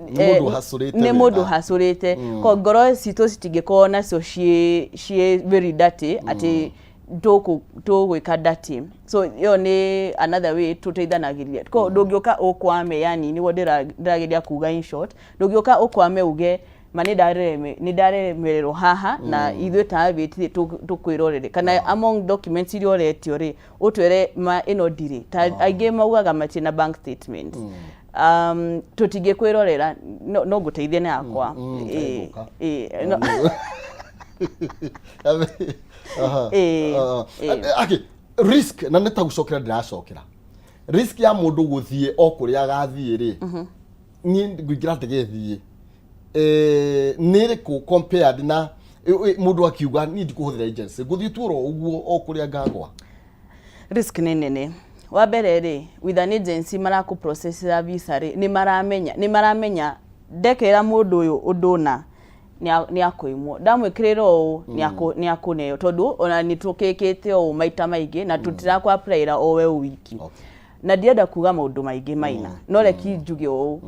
Nĩ mũndũ ũhacũrĩte Nĩ mũndũ wĩra. Hacũrĩte ko ngoro citũ citingĩkorwo nacio ciĩ very dirty atĩ tũgwĩka dirty. So ĩyo nĩ another way tũteithanagĩria. Ko ndũngĩũka ũkwame, yani nĩguo ndĩrageria kuga, in short, ndũngĩũka ũkwame uge ma nĩ ndaremererwo haha na ithuĩ ta Aviate tũkwĩrorere kana among documents iria ũretio rĩ, ũtwĩre ma ĩno ndirĩ. Ta aingĩ maugaga matirĩ na bank statement, tũtingĩkwĩrorera, no ngũteithie na yakwa. Ngũka. Ĩĩ, no. Ĩĩ. Okay, risk na nĩ ta gũcokera ndĩracokera risk ya mũndũ gũthiĩ o kũrĩa agathiĩ rĩ, niĩ ngũingĩra ndege thiĩ nĩ ĩrĩkũ compared na mũndũ akiuga niĩ ndikũhũthĩra agency, ngũthiĩ tu oro ũguo o kũrĩa ngagwa? Risk nĩ nene. Wa mbere rĩ, with an agency marakũ processera visa rĩ, nĩ maramenya ndekĩrĩra mũndũ ũyũ ũndũ na nĩ akũimwo, ndamwĩkĩrĩra ũũ nĩ akũneo, tondũ ona nĩ tũkĩkĩte ũũ maita maingĩ na tũtirakũ applyĩra o we wiki. Na ndienda kuga maũndũ maingĩ maina, no reki njuge ũũ,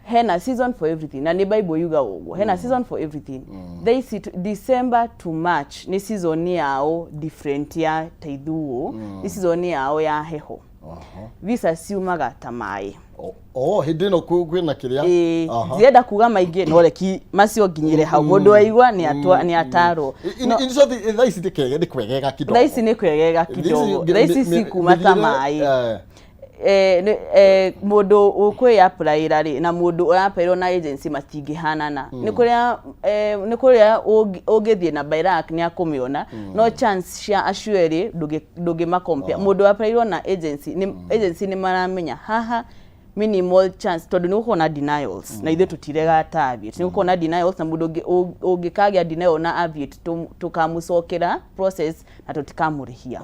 hena season for everything, na nĩ Bible yuga ũguo, hena season for everything. Thaa ici December to March nĩ season yao different ya ta ithuũ, nĩ season yao ya heho. Visa ciumaga ta maĩ. Oh, hĩndĩ ĩno kwĩna kĩrĩa. Ĩĩ. Ndienda kuga maingĩ, no reki macio nginyĩre hau, mũndũ aigua nĩ atarwo. In short, thaa ici nĩ kwegega kidogo. Thaa ici nĩ kwegega kidogo, thaa ici cikuma ta maĩ. Mũndũ ũkwĩ applyĩra rĩ na mũndũ ũrapplyĩrwo na agency matingĩhanana. Nĩ kũrĩa ũngĩthiĩ na by luck nĩ akũmĩona, no chance cia acio erĩ ndũngĩma compare. Mũndũ applyĩrwo na agency, nĩ agency nĩ maramenya haha minimal chance, tondũ nĩ gũkorwo na denials, na ithuĩ tũtiregaga ta Aviate nĩ gũkorwo na denials, na mũndũ ũngĩkagĩa denial na Aviate tũkamũcokera process na tũtikamũrĩhia.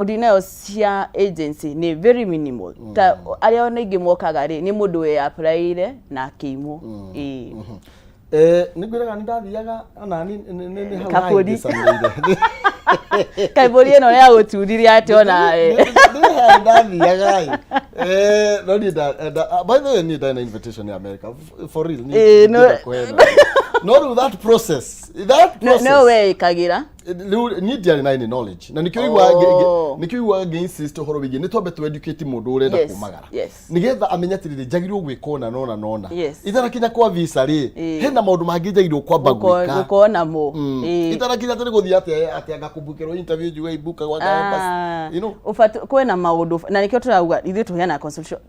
Denials cia agency nĩ very minimal. Ta arĩa ona aingĩ mokaga rĩ, nĩ mũndũ wĩ applyire na akĩimwo, ĩĩ. Nĩ ngwĩraga nĩ ndathiaga onani nĩ hau Kabũri. hahĩngĩcanĩire. Kaibũri ĩno ya gũturirie atĩ ona Nĩ hau ndathiaga ĩ. No niĩ by the way, niĩ ndarĩ na invitation ya America, for real, niĩ ndingĩenda kũheana. No rĩu that process No we ĩkagĩra. Rĩu niĩ ndiarĩ na any knowledge, na nĩkĩo nĩkĩo iguaga ngĩ insist ũhoro wĩgiĩ nĩ twambe tu educate mũndũ ũrenda kumagara, nĩgetha amenye atĩrĩrĩ, njagĩrĩirwo gwĩka ũna nona nona itanakinya kwa visa rĩ, hena maũndũ mangĩ njagĩrĩirwo kwamba gwĩka. Gũkorwo namo. Itanakinya atĩ nĩ gũthiĩ atĩ anga kũbukĩrwo interview njuge ibuka gwa Ah, you know. Kwĩna maũndũ na nĩkĩo tũrauga ithuĩ tũheanaga consultation,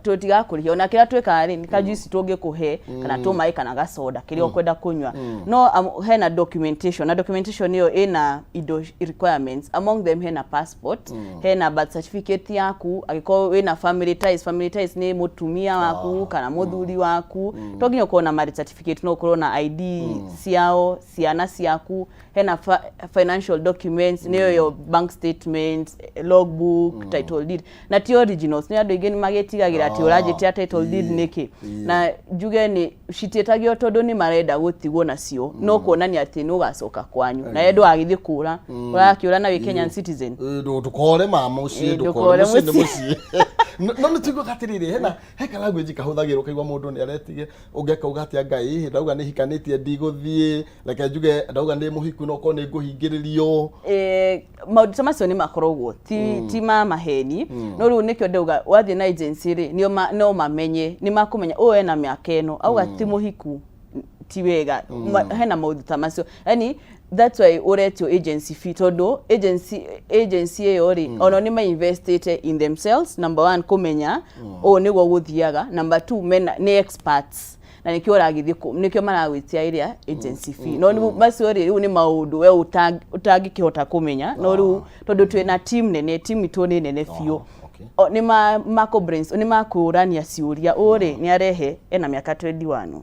tũtigakũrĩhia ona kĩrĩa twĩkaga rĩ, nĩ kajuice tũngĩkũhe kana tũmaĩ kana gacoda kĩrĩa ũkwenda kũnyua, no hena documentation, na documentation ĩyo ĩna indo requirements. Among them hena passport, hena birth certificate yaku, angĩkorwo wĩna family ties. Family ties nĩ mũtumia waku kana mũthuri waku. To nginya ũkorwo na marriage certificate, no ũkorwo na ID ciao, ciana ciaku. Hena financial documents, nĩyo yo bank statement, logbook, title deed, na ti originals. Nĩ andũ aingĩ nĩ magĩtigagĩra atĩ ũranjĩtia title deed nĩkĩ, na njuge nĩ citiĩtagio tondũ nĩ marenda gũtigwo nacio, no kuonania atĩ nĩ ũgacoka kwanyu na we ndũgagĩthiĩ kũra, ũrakĩũra na wĩ Kenyan citizen. Ndũkore mama mũciĩ. Ĩ, ndũkore ndũkore mũciĩ nĩ mũciĩ. Mũciĩ. No nĩ tuiguaga atĩrĩrĩ, hena he ka language kahũthagĩrwo, ũkaigua mũndũ nĩ aretige ũngĩ akauga atĩa, Ngai ndauga nĩ hikanĩtie ndigũthiĩ, reke njuge ndauga nĩ mũhiku no korwo nĩ ngũhingĩrĩrio. Maũndũ ta macio nĩ makoragwo ti ma maheni, no rĩu nĩkĩo ndauga wathiĩ na agency rĩ, nĩo no mamenye, nĩ makũmenya ũyũ ena mĩaka ĩno, auga ti mũhiku ti wega. Hena maũndũ ta macio, yani that's why ũretio agency fee, tondũ agency ĩyo rĩ, ona nĩ ma-investite in themselves, number one kũmenya ũũ nĩguo gũthiaga, number two mena nĩ experts, na nĩkĩo ũragĩthiĩ nĩkĩo maragwĩtia ĩrĩa agency fee. No nĩ macio rĩ, rĩu nĩ maũndũ we ũtangĩkĩhota kũmenya, no rĩu tondũ twĩna team nene, team itũ nĩ nene biũ. Nĩ ma makũ brains, nĩ makũrania ciũria, ũũ rĩ nĩ arehe ena mĩaka 21,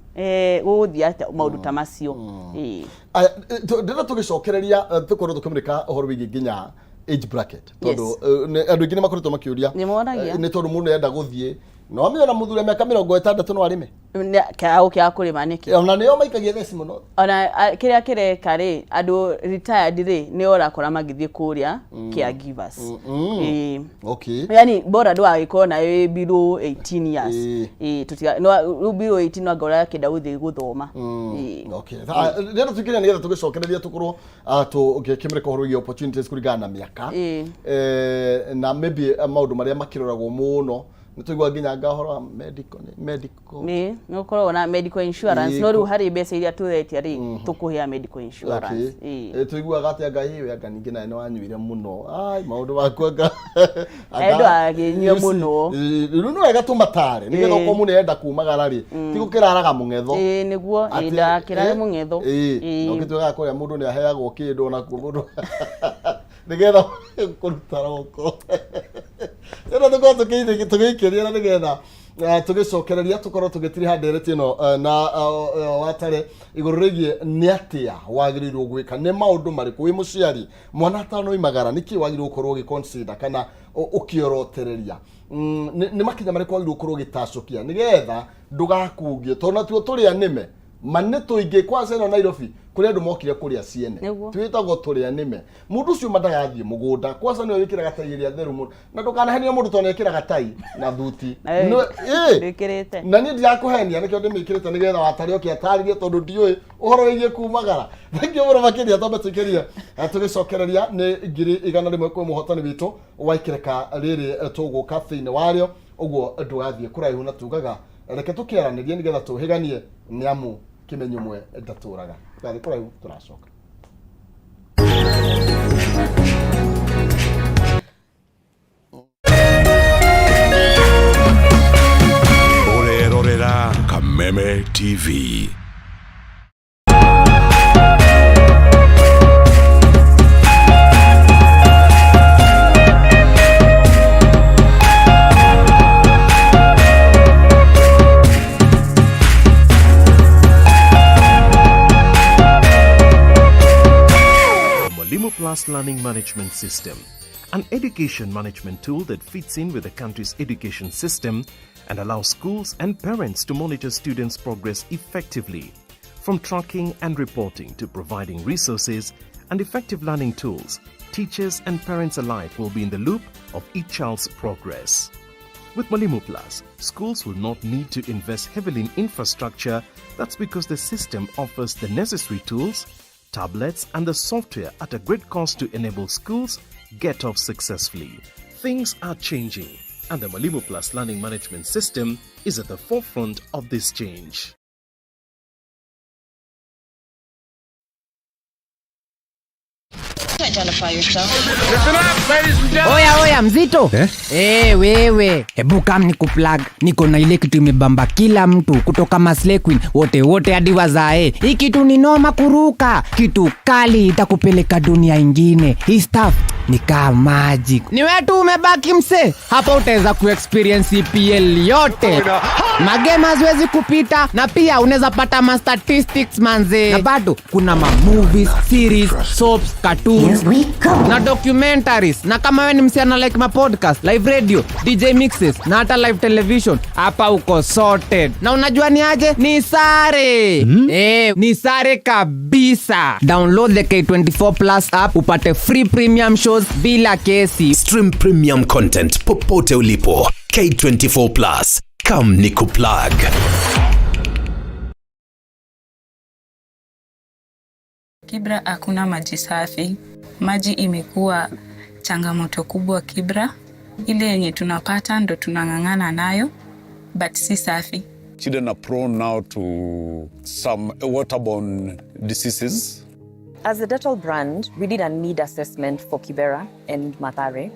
gũgũthiĩ atĩa, maũndũ ta macio. Ĩĩ. Aya, ndĩrenda tũgĩcokereria, tũkorwo tũkĩmũrĩka ũhoro wĩgiĩ nginya age bracket, tondũ andũ aingĩ nĩ makoretwo makĩũria. Nĩ moragia. Nĩ tondũ mũndũ enda gũthiĩ no amenya mũthuri wa mĩaka 60 no arĩme. Kĩaga gũkĩaga kũrĩma nĩkĩ? Ona nĩo maikagia theci mũno. Ona kĩrĩa kĩreka rĩ, andũ retired rĩ, nĩo ũrakora magĩthiĩ kũrĩa caregivers. Ĩĩ. Yani bora ndũgagĩkorwo nayo ĩ below 18 years. Ĩĩ, tũtiga no rĩu below 18 no anga ũrakĩenda gũthiĩ gũthoma. Ĩĩ. Okay. Rĩrĩa tũingĩria nĩgetha tũgĩcokereria tũkorwo tũgĩkĩmũrĩka ũhoro wĩgiĩ opportunities kũringana na mĩaka. Na maybe maũndũ marĩa makĩroragwo mũno, nĩ tũigua nginya anga ũhoro wa medical, medical. Nĩ ũkoragwo na medical insurance. No rĩu harĩ mbeca iria tũretia rĩ, tũkũhea medical insurance. Ĩĩ. Tũiguaga atĩ anga ĩ anga ningĩ nawe nĩ wanyuire mũno, ai maũndũ maku anga Ndũgakĩnyue mũno. Rĩu nĩ wega tũmatare nĩgetha okorwo mũndũ enda kumagara rĩ, ti gũkĩraraga mũng'etho. Ĩĩ, nĩguo, ĩĩ, ndagakĩrare mũng'etho. No kĩtuĩkaga kũrĩa mũndũ nĩ aheagwo kĩndũ onakuo mũndũ nĩgetha kũruta roko ĩno tũkorwo tũgĩikĩria, na nĩgetha tũgĩcokereria tũkorwo tũgĩtiriha ndereti ĩno na watare igũrũ rĩgiĩ nĩ atĩa wagĩrĩirwo gwĩka, nĩ maũndũ marĩkũ wĩ mũciari mwana atanoimagara, nĩkĩ wagĩrĩirwo gũkorwo ũgĩ-consider kana ũkĩorotereria, nĩ makinya marĩkũ wagĩrĩirwo gũkorwo ũgĩtacũkia nĩgetha ndũgakungie, tondũ natuo tũrĩa nĩme ma nĩ tũingĩ kwanza ĩno Nairobi kũrĩa andũ mokire kũrĩa ciene. Twĩtagwo tũrĩa nĩme. Mũndũ ũcio ma ndagathiĩ mũgũnda kwanza nĩwe wĩkĩraga tai ĩrĩa theru mũno, na ndũkanahenie mũndũ tondũ nĩekĩraga tai na thuti. Na wewe Ĩĩ. ndwĩkĩrĩte. Na niĩ ndirakũhenia, nĩkĩo ndĩmĩkĩrĩte nĩgetha watarĩ oke atarĩrie, tondũ ndiũĩ ũhoro wĩgiĩ kumagara. Thengiũ mũno makĩria. Twambe tũikĩrie, tũgĩcokereria nĩ 100,000 kwĩ mũhotani witũ wa ikereka rĩrĩ, tũgũka thĩinĩ warĩo ũguo ndũgathiĩ kũraihu, na tugaga reke tũkĩaranĩrie nĩgetha tũhĩganie, nĩ amu kĩmenyo ũmwe ndatũraga. Ndathiĩ kũraihu, tũracoka. Ũrerorera Kameme TV. Mwalimu Plus Learning Management System, an education management tool that fits in with the country's education system and allows schools and parents to monitor students' progress effectively. From tracking and reporting to providing resources and effective learning tools, teachers and parents alike will be in the loop of each child's progress. With Mwalimu Plus, schools will not need to invest heavily in infrastructure. That's because the system offers the necessary tools, tablets, and the software at a great cost to enable schools get off successfully. Things are changing, and the Mwalimu Plus Learning Management System is at the forefront of this change. Identify yourself. Oya oya, mzito eh? Hey, wewe, hebu kam ni kuplug. Niko na ile kitu imebamba kila mtu kutoka maslay queen wote wote hadi wazae. Hii kitu ni noma kuruka, kitu kali itakupeleka dunia ingine. Hii stuff ni kaa magic. Ni wewe tu umebaki mse hapa, utaweza kuexperience EPL yote, magame haziwezi kupita, na pia unaweza pata ma statistics manze, na bado kuna ma movies, series, soaps, cartoons. Here we go. Na documentaries. Na kama we ni msichana like ma podcast, live radio, DJ mixes na hata live television, hapa uko sorted. Na unajua ni aje? Ni sare. Eh, ni sare kabisa. Download the K24 Plus app upate free premium shows bila kesi. Stream premium content popote ulipo. K24 Plus. Come nikuplug. Kibra hakuna maji safi. Maji imekuwa changamoto kubwa Kibra. Ile yenye tunapata ndo tunang'ang'ana nayo, but si safi. Children are prone now to some waterborne diseases. As the Dettol brand, we did a need assessment for Kibera and Mathare.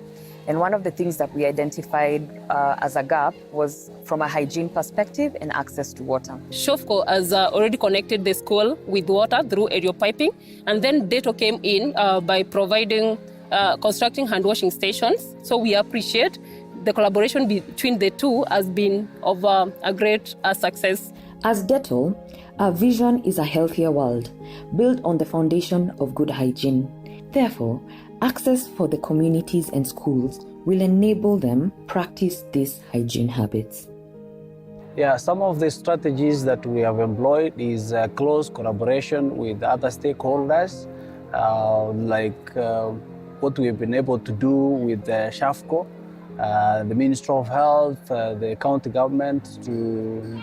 And one of the things that we identified as a gap was from a hygiene perspective and access to water. Shofco has already connected the school with water through aerial piping, and then Dettol came in by providing, constructing hand washing stations. So we appreciate the collaboration between the two has been of a great success. As Dettol, our vision is a healthier world built on the foundation of good hygiene. Therefore, access for the communities and schools will enable them practice these hygiene habits. Yeah, some of the strategies that we have employed is close collaboration with other stakeholders, like what we have been able to do with the Shafco, the Ministry of Health, the county government to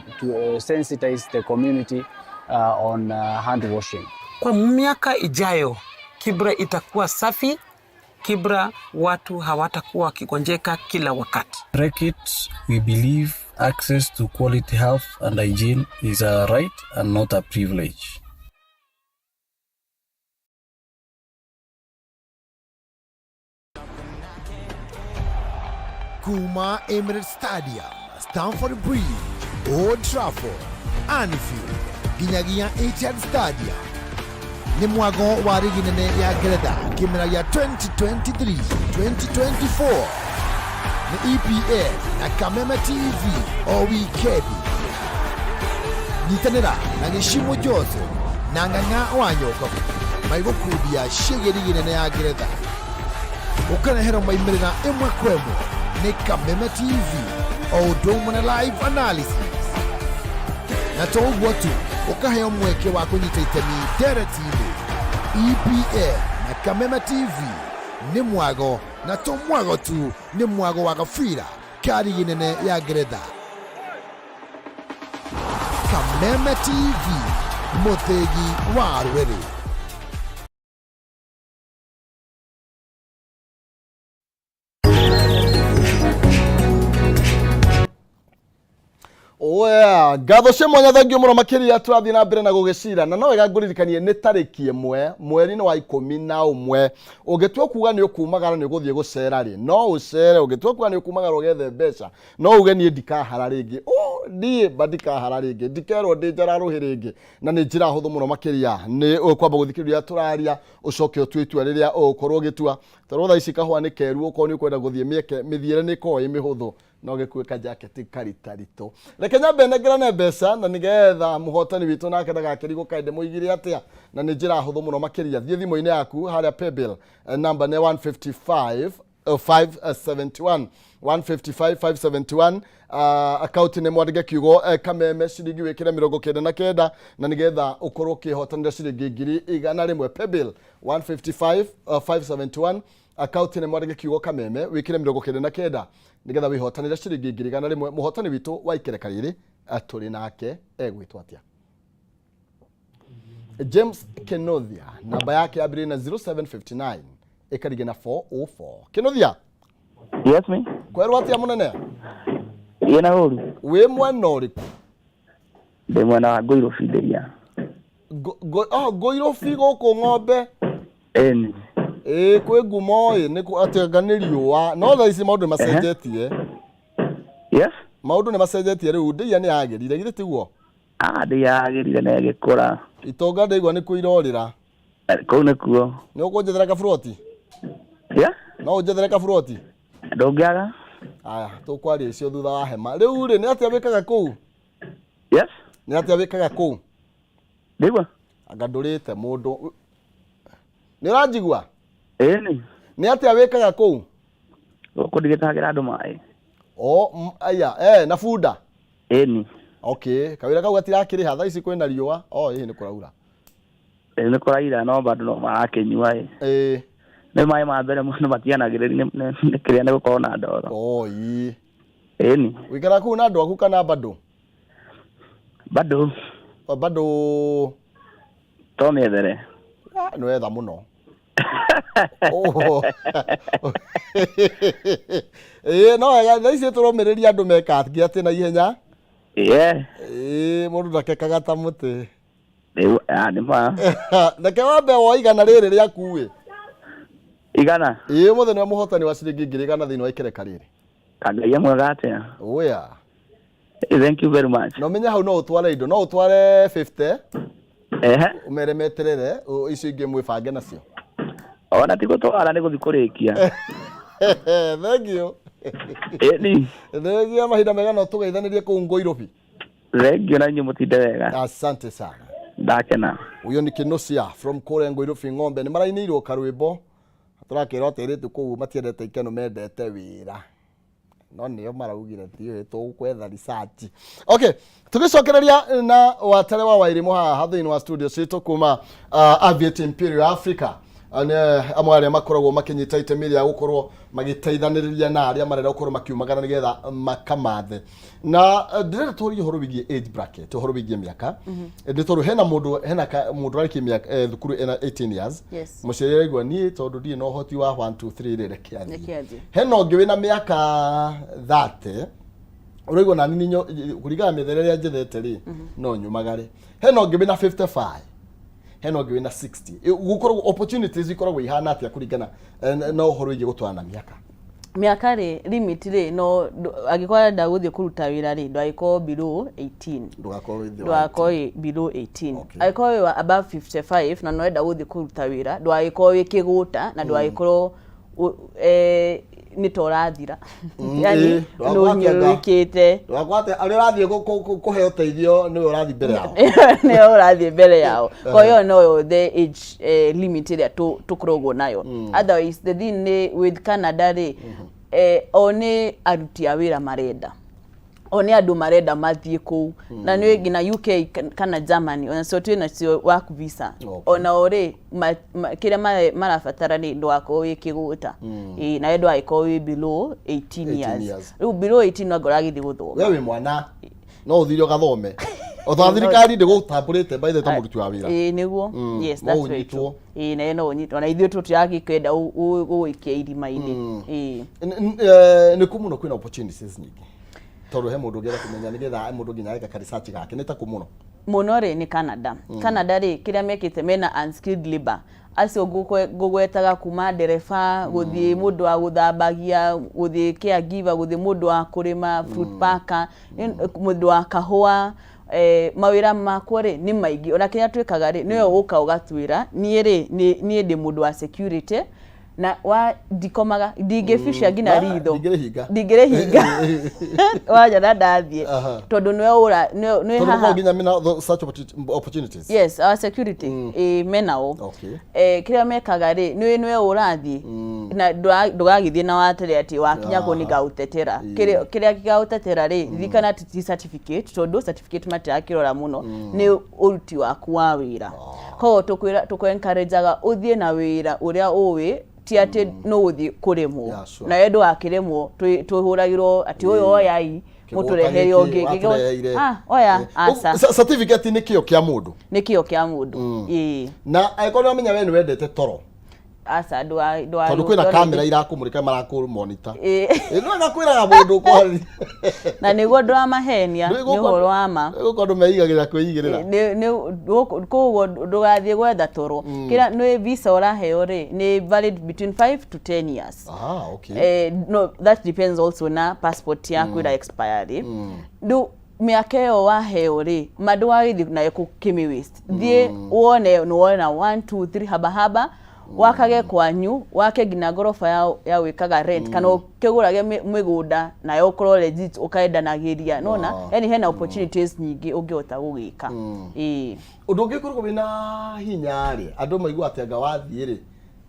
sensitize the community on hand washing. Kwa miaka ijayo Kibra itakuwa safi. Kibra watu hawatakuwa wakigonjeka kila wakati. Reckitt, we believe access to quality health and hygiene is a right and not a privilege. Kuma Emirates Stadium, Stamford Bridge, Old Trafford, Anfield, nginyagia Etihad Stadium. Nĩ mwago wa rigi nene ya Ngeretha kĩmera gĩa 2023-2024. Nĩ EPL na Kameme TV o wikendi. Nyitanĩra na Gĩcimo Joseph na Ng'ang'a wa Nyokabu maigũkundia ciĩgiĩ rigi nene ya Ngeretha. Ũkareherwo maimĩrĩra ĩmwe kwa ĩmwe nĩ Kameme TV o ũndũ ũmwe na live analysis. Na to ũguo tu, ũkaheo mweke wa kũnyita itemi ndereti-inĩ. EPL na Kameme TV nĩ mwago, na to mwago tu, nĩ mwago wa gabira ka rigi nene ya Ngeretha. Kameme TV, mũthĩgi wa rũrĩrĩ. Oya, ngatho cia mwanya, thengio mũno makĩria. Tũrathiĩ na mbere na gũgĩcira na no wega ngũririkanie nĩ tarĩki 1 mweri-inĩ wa 11. Ũngĩtua kuga nĩ ũkumagara nĩ ũgũthiĩ gũcera rĩ, no ũcere. Ũngĩtua kuga nĩ ũkumagara ũgethe mbeca, no uge niĩ ndikahara rĩngĩ. Ũ, niĩ mba ndikahara rĩngĩ, ndikerwo ndĩ njara rũhĩ rĩngĩ. Na nĩ njĩra hũthũ mũno makĩria, nĩ ũkwamba gũthikĩrĩria tũraria, ũcoke ũtue itua rĩrĩa ũgũkorwo ũgĩtua. Tondũ thaa ici kahũa nĩ keru, okorwo nĩ ũkwenda gũthiĩ mĩeke, mĩthiĩre nĩ ĩkoragwo ĩ mĩhũthũ, no gĩkuĩka jaketi karitaritũ. Reke nyambe nengerane mbeca na nĩgetha mũhotani witũ nake ndagakĩrigwo kaĩ ndĩmũigire atĩa. Na nĩ njĩra hũthũ mũno makĩria, thiĩ thimũ-inĩ yaku harĩa paybill, namba nĩ 155 571, 155 571, akaunti nĩ mwandĩke kiugo Kameme, ciringi wĩkĩre 99, na nĩgetha ũkorwo ũkĩhotanĩra ciringi 100,000. Paybill 155 571, akaunti nĩ mwandĩke kiugo Kameme, wĩkĩre 99, nĩgetha wĩhotanĩre ciringi 100,000. Mũhotani witũ wa ikereka rĩrĩ tũrĩ nake egwĩtwo atĩa? James Kenothia, namba yake yambĩrĩria na 0759 ĩkarigia na 404. Kenothia. Yes, me. Kwerwo atĩa, mũnene? Ĩna ũru. Wĩ mwena ũrĩkũ? Ndĩ mwena wa Ngũirũbi ndĩria. Oh, Ngũirũbi gũkũ ng'ombe. Ĩni. Ĩĩ, kwĩ ngumo ĩ nĩ atĩ anga nĩ riũa, no thaa ici maũndũ nĩ macenjetie. Yes. Maũndũ nĩ macenjetie rĩu, ndĩia nĩ yagĩrire, githĩ tiguo? Ah, ndĩyagĩrire na ĩgĩkũra. Itonga ndaigua nĩ kuo irorĩra. Kũu nĩkuo. Nĩ ũkũnjethera kaburoti? Yeah? No ũnjethere kaburoti? Ndũngĩaga. Aya, tũkwaria icio thutha wa hema. Rĩu rĩ, nĩ atĩa wĩkaga kũu? Yes. Nĩ atĩa wĩkaga kũu? Ndĩgua. Anga ndũrĩte mũndũ. Nĩ ũranjigua? Ĩni. Nĩ atĩa wĩkaga kũu? Gũkũ ndigĩtagĩra andũ maĩ. O aya, eh, na bunda? Ĩni. Okay, kawĩra kau gatirakĩrĩha thaa ici kwĩna riũa. O ĩĩ nĩ kũraura. Ĩ nĩ kũraira no bado no marakĩnyua ĩ. Ĩĩ. Nĩ maĩ ma mbere mũno matianagĩrĩria nĩ kĩrĩa nĩ gũkorwo na ndoro. O ĩĩ. Ĩni. Wĩikaraga kũu na andũ aku kana bado? Bado. O, bado. To mĩethere. Ah, nĩ wetha mũno. Oh. Ĩĩ no wega thaa ici tũrũmĩrĩria andũ meka atĩ na ihenya. Ĩĩ. Ĩĩ mũndũ ndakekaga ta mũtĩ. Rĩu ah, nĩ ma. Reke wambe woe igana rĩrĩ rĩaku ĩ. Igana? Ĩĩ ũmũthĩ nĩwe mũhotani wa ciringi 1,100 thĩinĩ wa ikereka rĩrĩ. Kangai mwega atĩa? Oya. Thank you very much. Na ũmenye hau no ũtware indo, no ũtware 50. Ehe. Ũmere meterere, icio ingĩ mwĩbange nacio. Ona ti gũtwara nĩ gũthiĩ kũrĩkia. Thank you. Ĩni. Thank you mahinda mega no tũgeithanĩrie kũu Ngũirũbi. Thank you na inyuĩ mũtinde wega. Asante sana. Ndakena. Ũyũ nĩ Kĩnucia from kũrĩa Ngũirũbi ng'ombe nĩ marainĩirwo karwĩmbo tũrakĩrwo atĩ airĩtu kũu matiendete ikeno mendete wĩra no nĩo maraugire tiũĩ tũgwetha research. Okay, tũgĩcokereria na watere wa Wairimu haha thĩinĩ wa studio citũ kuma Aviate Imperial Africa nĩ amwe arĩa makoragwo makĩnyita itemi rĩa gũkorwo magĩteithanĩrĩria na arĩa marenda gũkorwo makiumagara nĩgetha makamathe na ndĩrenda tũrie ũhoro wĩgiĩ age bracket ũhoro wĩgiĩ mĩaka. Nĩ tondũ hena mũndũ hena mũndũ arĩkia mĩaka thukuru ena 18 years. Mũciari araigua niĩ tondũ ndirĩ na ũhoti wa 1 2 3 rĩ, reke athiĩ. Reke athiĩ. Hena ũngĩ wĩna mĩaka 30 ũraigua nani nĩ kũringana na mĩethere ĩrĩa njethete rĩ, no nyumagare. Hena ũngĩ wĩna 55, hena ũngĩ wĩna 60. Gũkoragwo opportunities ikoragwo ihana atĩa kũringana na ũhoro wĩgiĩ gũtwarana na mĩaka? Mĩaka rĩ, limit rĩ, no angĩkorwo arenda gũthiĩ kũruta wĩra rĩ, ndwagĩkorwo below 18. Ndũgakorwo wĩ thĩ wa Ndũgakorwo wĩ below 18. Angĩkorwo wĩ wa above 55 na nĩũrenda gũthiĩ kũruta wĩra, ndũgagĩkorwo wĩ kĩgũta na ndũgagĩkorwo nĩ ta ũrathira. Yani nĩ ũhiũrũrũkĩte. Ndũgakorwo arĩa ũrathiĩ kũhe ũteithio nĩwe ũrathiĩ mbere yao. Nĩwe ũrathiĩ mbere yao. Kwa hiyo noyo the age limit ĩrĩa tũkoragwo nayo. Otherwise the thing nĩ with Canada rĩ, o nĩ aruti a wĩra marenda, o nĩ andũ marenda mathiĩ kũu. Na nĩ nginya UK kana Germany onacio twĩ nacio work visa. Ona o rĩ, kĩrĩa marabatara nĩ ndũgakorwo wĩ kĩgũta. Ĩĩ, nawe ndũgagĩkorwo wĩ below 18 18 years. Years. Rĩu below 18 no anga ũragĩthiĩ gũthoma. We wĩ mwana no ũthire ũgathome o ta thirikari ndĩgũtambũrĩte by the ta mũruti wa wĩra. Ĩĩ nĩguo. Yes, No that's very ũnyitwo. true. Ĩĩ, nawe no ũnyitwo. Ona ithuĩ tũtiragĩkwenda gũgũikia irima-inĩ. Ĩĩ. Nĩ kũ mũno kwĩna opportunities nyingĩ tondũ he mũndũ ũngĩenda kũmenya nĩgetha mũndũ nginya ageka research gake nĩ ta kũ mũno? Mũno rĩ nĩ Canada. Canada rĩ, kĩrĩa mekĩte mena unskilled labor acio ngũgwetaga kuma ndereba gũthiĩ mũndũ wa gũthambagia gũthiĩ caregiver gũthiĩ mũndũ wa kũrĩma fruit packer, mũndũ wa kahũa, mawĩra makwo rĩ nĩ maingĩ. Ona kĩrĩa twĩkaga rĩ, nĩwe ũka ũgatwĩra niĩ rĩ niĩ ndĩ mũndũ wa security na wa ndikomaga ndingĩbicia nginya ritho. Ndingĩrĩhinga. Ndingĩrĩhinga wanyona ndathiĩ tondũ nĩwe ũra nĩ tondũ haha mũkoragwo nginya mena such opportunities. Yes, our security menao. Kĩrĩa mekaga rĩ, nĩwe ũrathiĩ na ndũgagĩthiĩ na watere atĩ wakinya kũu nĩngagũtetera. Kĩrĩa gĩgagũtetera rĩ, ririkana atĩ ti certificate, tondũ certificate matirakĩrora mũno, nĩ ũruti waku wa wĩra. Koguo tũkũ encourageaga ũthiĩ na wĩra ũrĩa ũĩ ti atĩ nĩ ũgũthiĩ kũrĩmwo. Nawe ndũgakĩrĩmwo twĩhũragĩrwo atĩ ũyũ oyai mũtũrehere ũngĩ. Watũreheire. Ah, oya aca. Certificate nĩ kĩo kĩa mũndũ. Nĩ kĩo kĩa mũndũ. Ĩĩ. Na angĩkorwo nĩ wamenya we nĩ wendete toro aca tondũ kwĩna kamera irakũmũrĩka marakũmonita. Ĩĩ. Ĩ, no kwĩraga mũndũ kwa Na nĩguo ndũramahenia nĩ ũhoro wa ma. Gũkũ andũ meigagĩrĩra kwĩigĩrĩra. Koguo ndũgathiĩ gwetha toro. Kĩrĩa nĩ visa ũraheo rĩ, nĩ valid between 5 to 10 years. Ah, okay. No, that depends also na passport yaku ĩra expire rĩ. Rĩu mĩaka ĩyo waheo rĩ, ma ndũgagĩthiĩ nayo kũkĩmĩ waste. Thiĩ wone nĩ wona 1 2 3 haba haba wakage kwanyu wake nginya ngoroba ya gwĩkaga rent kana ũkĩgũrage mĩgũnda nayo ũkorwo legit ũkaendanagĩria nona. Yani hena opportunities nyingĩ ũngĩhota gũgĩka. Ĩĩ. Ũndũ ũngĩ ũkoragwo wĩna hinya rĩ, andũ maigua atĩ anga wathiĩ rĩ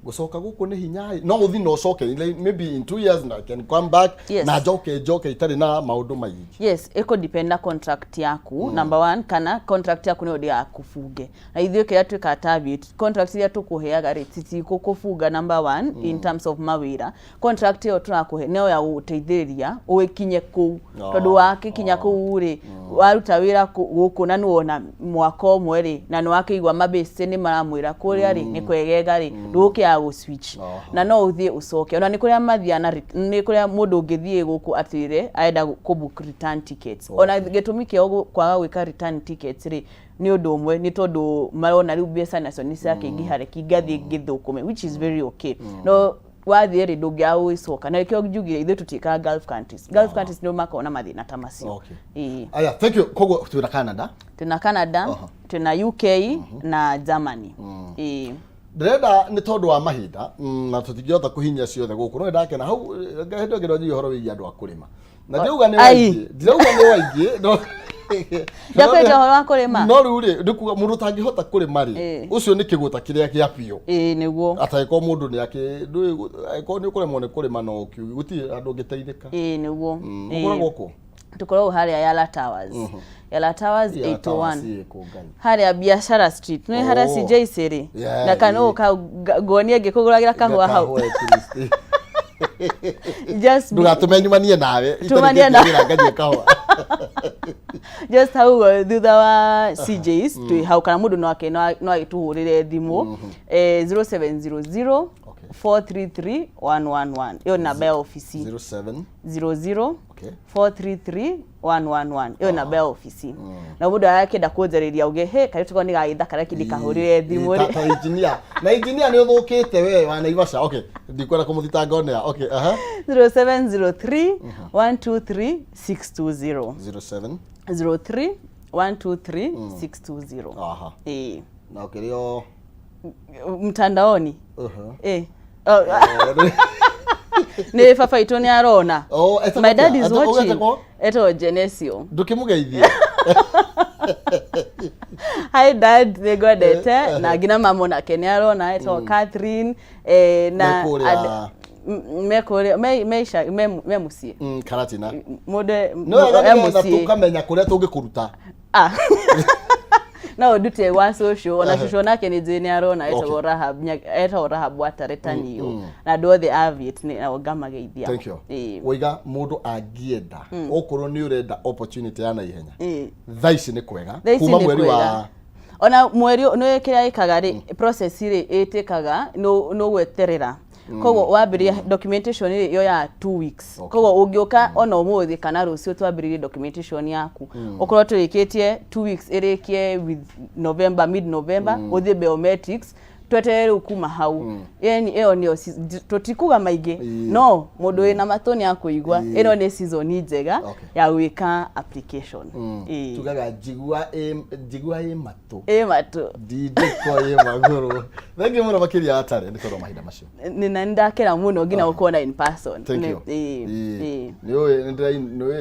Gũcoka gũkũ nĩ hinya ĩ. No ũthi na ũcoke, like, maybe in 2 years na I can come back na njoke njoke itarĩ na maũndũ maingĩ? Yes, ĩkũ depend na contract yaku, number one, kana contract yaku nĩyo ndĩgakũbunge. Na ithuĩ kĩrĩa twĩkaga ta Aviate, contract iria tũkũheaga rĩ, titigũkũbunga, number one, in terms of mawĩra. Contract ĩyo tũrakũhe no ya gũgũteithĩrĩria ũgĩkinye kũu, tondũ wakĩkinya kũu rĩ, waruta wĩra gũkũ na nĩwona mwaka ũmwe rĩ, na nĩwakĩigua mabĩcĩ nĩ maramwĩra kũrĩa rĩ nĩ kwegega rĩ, ndũgũkĩaga gũ switch na no ũthiĩ ũcoke. Ona nĩ kũrĩa mathiaga na nĩ kũrĩa mũndũ ũngĩthiĩ gũkũ atwĩre arenda kũ book return tickets. Ona gĩtũmi kĩao kwaga gwĩka return tickets rĩ, nĩ ũndũ ũmwe, nĩ tondũ marona rĩu mbeca nacio nĩ cirakĩingĩha, reke ngathiĩ ngĩthũkũme, which is very okay. No wathiĩ rĩ, ndũngĩaga gũgĩcoka, na nĩkĩo njugire ithuĩ tũtiĩkaga Gulf countries. Gulf countries nĩo makoragwo na mathĩna ta macio. Ĩĩ. Aya, thank you. Koguo twĩna Canada. Twĩna Canada, twĩna UK na Germany. Ĩĩ. Ndĩrenda nĩ tondũ wa mahinda na tũtingĩhota kũhinyia ciothe gũkũ, no nĩndakena hau hĩndĩ ĩngĩ ndonyirie ũhoro wĩgiĩ andũ a kũrĩma, na ndirauga nĩ Ai. waingĩ, ndirauga nĩ waingĩ, no Ndakwĩte ũhoro wa kũrĩma. No rĩu rĩ, nĩ kuga mũndũ ũtangĩhota kũrĩma rĩ, ũcio nĩ kĩgũta kĩrĩa kĩa biũ. Ĩĩ, nĩguo. Atangĩkorwo mũndũ nĩ akĩ ndũĩ, angĩkorwo nĩ ũkũremwo nĩ kũrĩma, no ũkiuge gũtirĩ handũ ũngĩteithĩka. Ĩĩ, nĩguo. Ũkoragwo kũ? Tũkoragwo harĩa Yala Towers, Yala Towers Yala Towers 801. ĩ kũ, Ngai? Harĩa Biashara Street, nĩ harĩa CJ City. Na kana ũka nguonie ngĩkũgũragĩra kahũa hau. Kahũa at least. Ndũgatũme nyumanie nawe. Tumanie itarĩkĩtie wĩra nganyue kahũa. Just hau ũguo thutha wa CJs twĩ hau, kana mũndũ no ake no agĩtũhũrĩre thimũ 0700 433 111. Ĩyo nĩ namba ya obici. 07 00 433 111, ĩyo namba ya obici. Na mũndũ arakĩenda kũnjarĩria auge he karĩ tũkorwo nĩ gagĩthaka reke ndikahũrĩre thimũ Ta rĩ. Ta engineer, na engineer nĩ ũthũkĩte we wa Naivasha. Okay, ndikwenda kũmũthitanga onea. Okay, aha. 0703 123 620. 07 03 123 620. Ĩĩ. Na ũkĩrĩ o Mtandaoni. Oh, nĩ baba itũ nĩ arona. Oh, etagwo My dad atĩa? is watching. Etagwo? Etagwo Genesio. Ndũkĩmũgeithie. Hi dad, nĩ ngwendete. Na nginya mama onake nĩ arona, etagwo Catherine, na Me kũrĩa- me kũrĩa me me mũciĩ. Karatina. Mũndũ Nĩ wega e nĩgetha mũciĩ. tũkamenya kũrĩa tũngĩkũruta. Ah. No ndute gwa cũcũ, ona cũcũ onake nĩ njũĩ nĩ arona, etagwo Rahab, etagwo Rahab wa Taretaniũ. Na andũ othe a Viet nĩ nao ngamageithia. Thank you. Ĩĩ. Waiga mũndũ angĩenda, okorwo nĩ ũrenda opportunity ya naihenya, thaa ici nĩ kwega. Thaa ici kuma nĩ mweri kwega. wa Ona mweri nĩ kĩrĩa ĩkaga rĩ, process rĩ ĩtĩkaga nĩ gweterera. Koguo wambĩrĩria documentation rĩ, yoyaga 2 weeks. Koguo ũngĩũka ona ũmũthĩ kana rũciũ twambĩrĩrie documentation yaku, ũkorwo tũrĩkĩtie 2 weeks, ĩrĩkie with November, mid November, ũthiĩ biometrics, tweterere rĩu kuma hau. Yani ĩyo nĩyo tũtikuga maingĩ, no mũndũ wĩna matũ nĩ akũigua. Ĩno nĩ season njega ya gwĩka application. Ĩĩ. Tugaga njigua ĩ matũ. Ĩ matũ. Ndindĩko ĩ magũrũ. Thengiũ mũno makĩria atarĩ nĩ tondũ wa mahinda macio. Nĩ na nĩndakena mũno nginya gũkuona in person. Thank you. Ĩĩ, ĩĩ. Nĩ ũĩ nĩ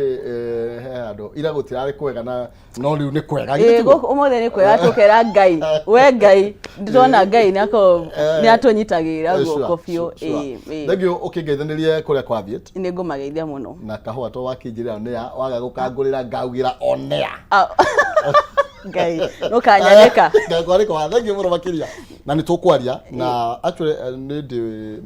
he handũ ira gũtirarĩ kwega na no rĩu nĩ kwega. Ĩĩ, Githĩ tiguo? gũkũ ũmũthĩ nĩ kwega, tũkera Ngai, we Ngai, ndĩrona Ngai nĩakorwo nĩatũnyitagĩrĩra guoko biũ. Ĩĩ, ĩĩ. Thengiũ ũkĩngeithanĩrie kũrĩa kwa Viet. Nĩ ngũmageithia mũno. Na kahũa to wakĩnjĩrĩra nĩa waga gũkangũrĩra ngaugĩra onea. Ah. Ngai nũkanyanĩka. Ngakwarĩka wa thengiũ mũno makĩria, na nĩ tũkwaria na actually nĩ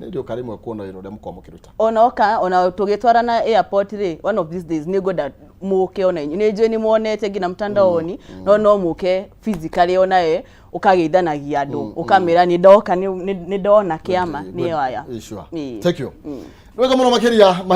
ndĩũka rĩmwe kuona wĩra ũrĩa mũkoragwo mũkĩruta. Ona oka ona tũgĩtwarana airport rĩ, one of these days nĩ ngwenda mũke ona inyuĩ. Nĩ njũĩ nĩ muonete nginya mtandaoni, no mũke physically onawe ũkageithanagia andũ, ũkamĩra nĩ ndoka, nĩ ndona kĩama nĩyo aya. Sure. Ĩĩ. Thank you. Nĩ wega mũno makĩria mahinda.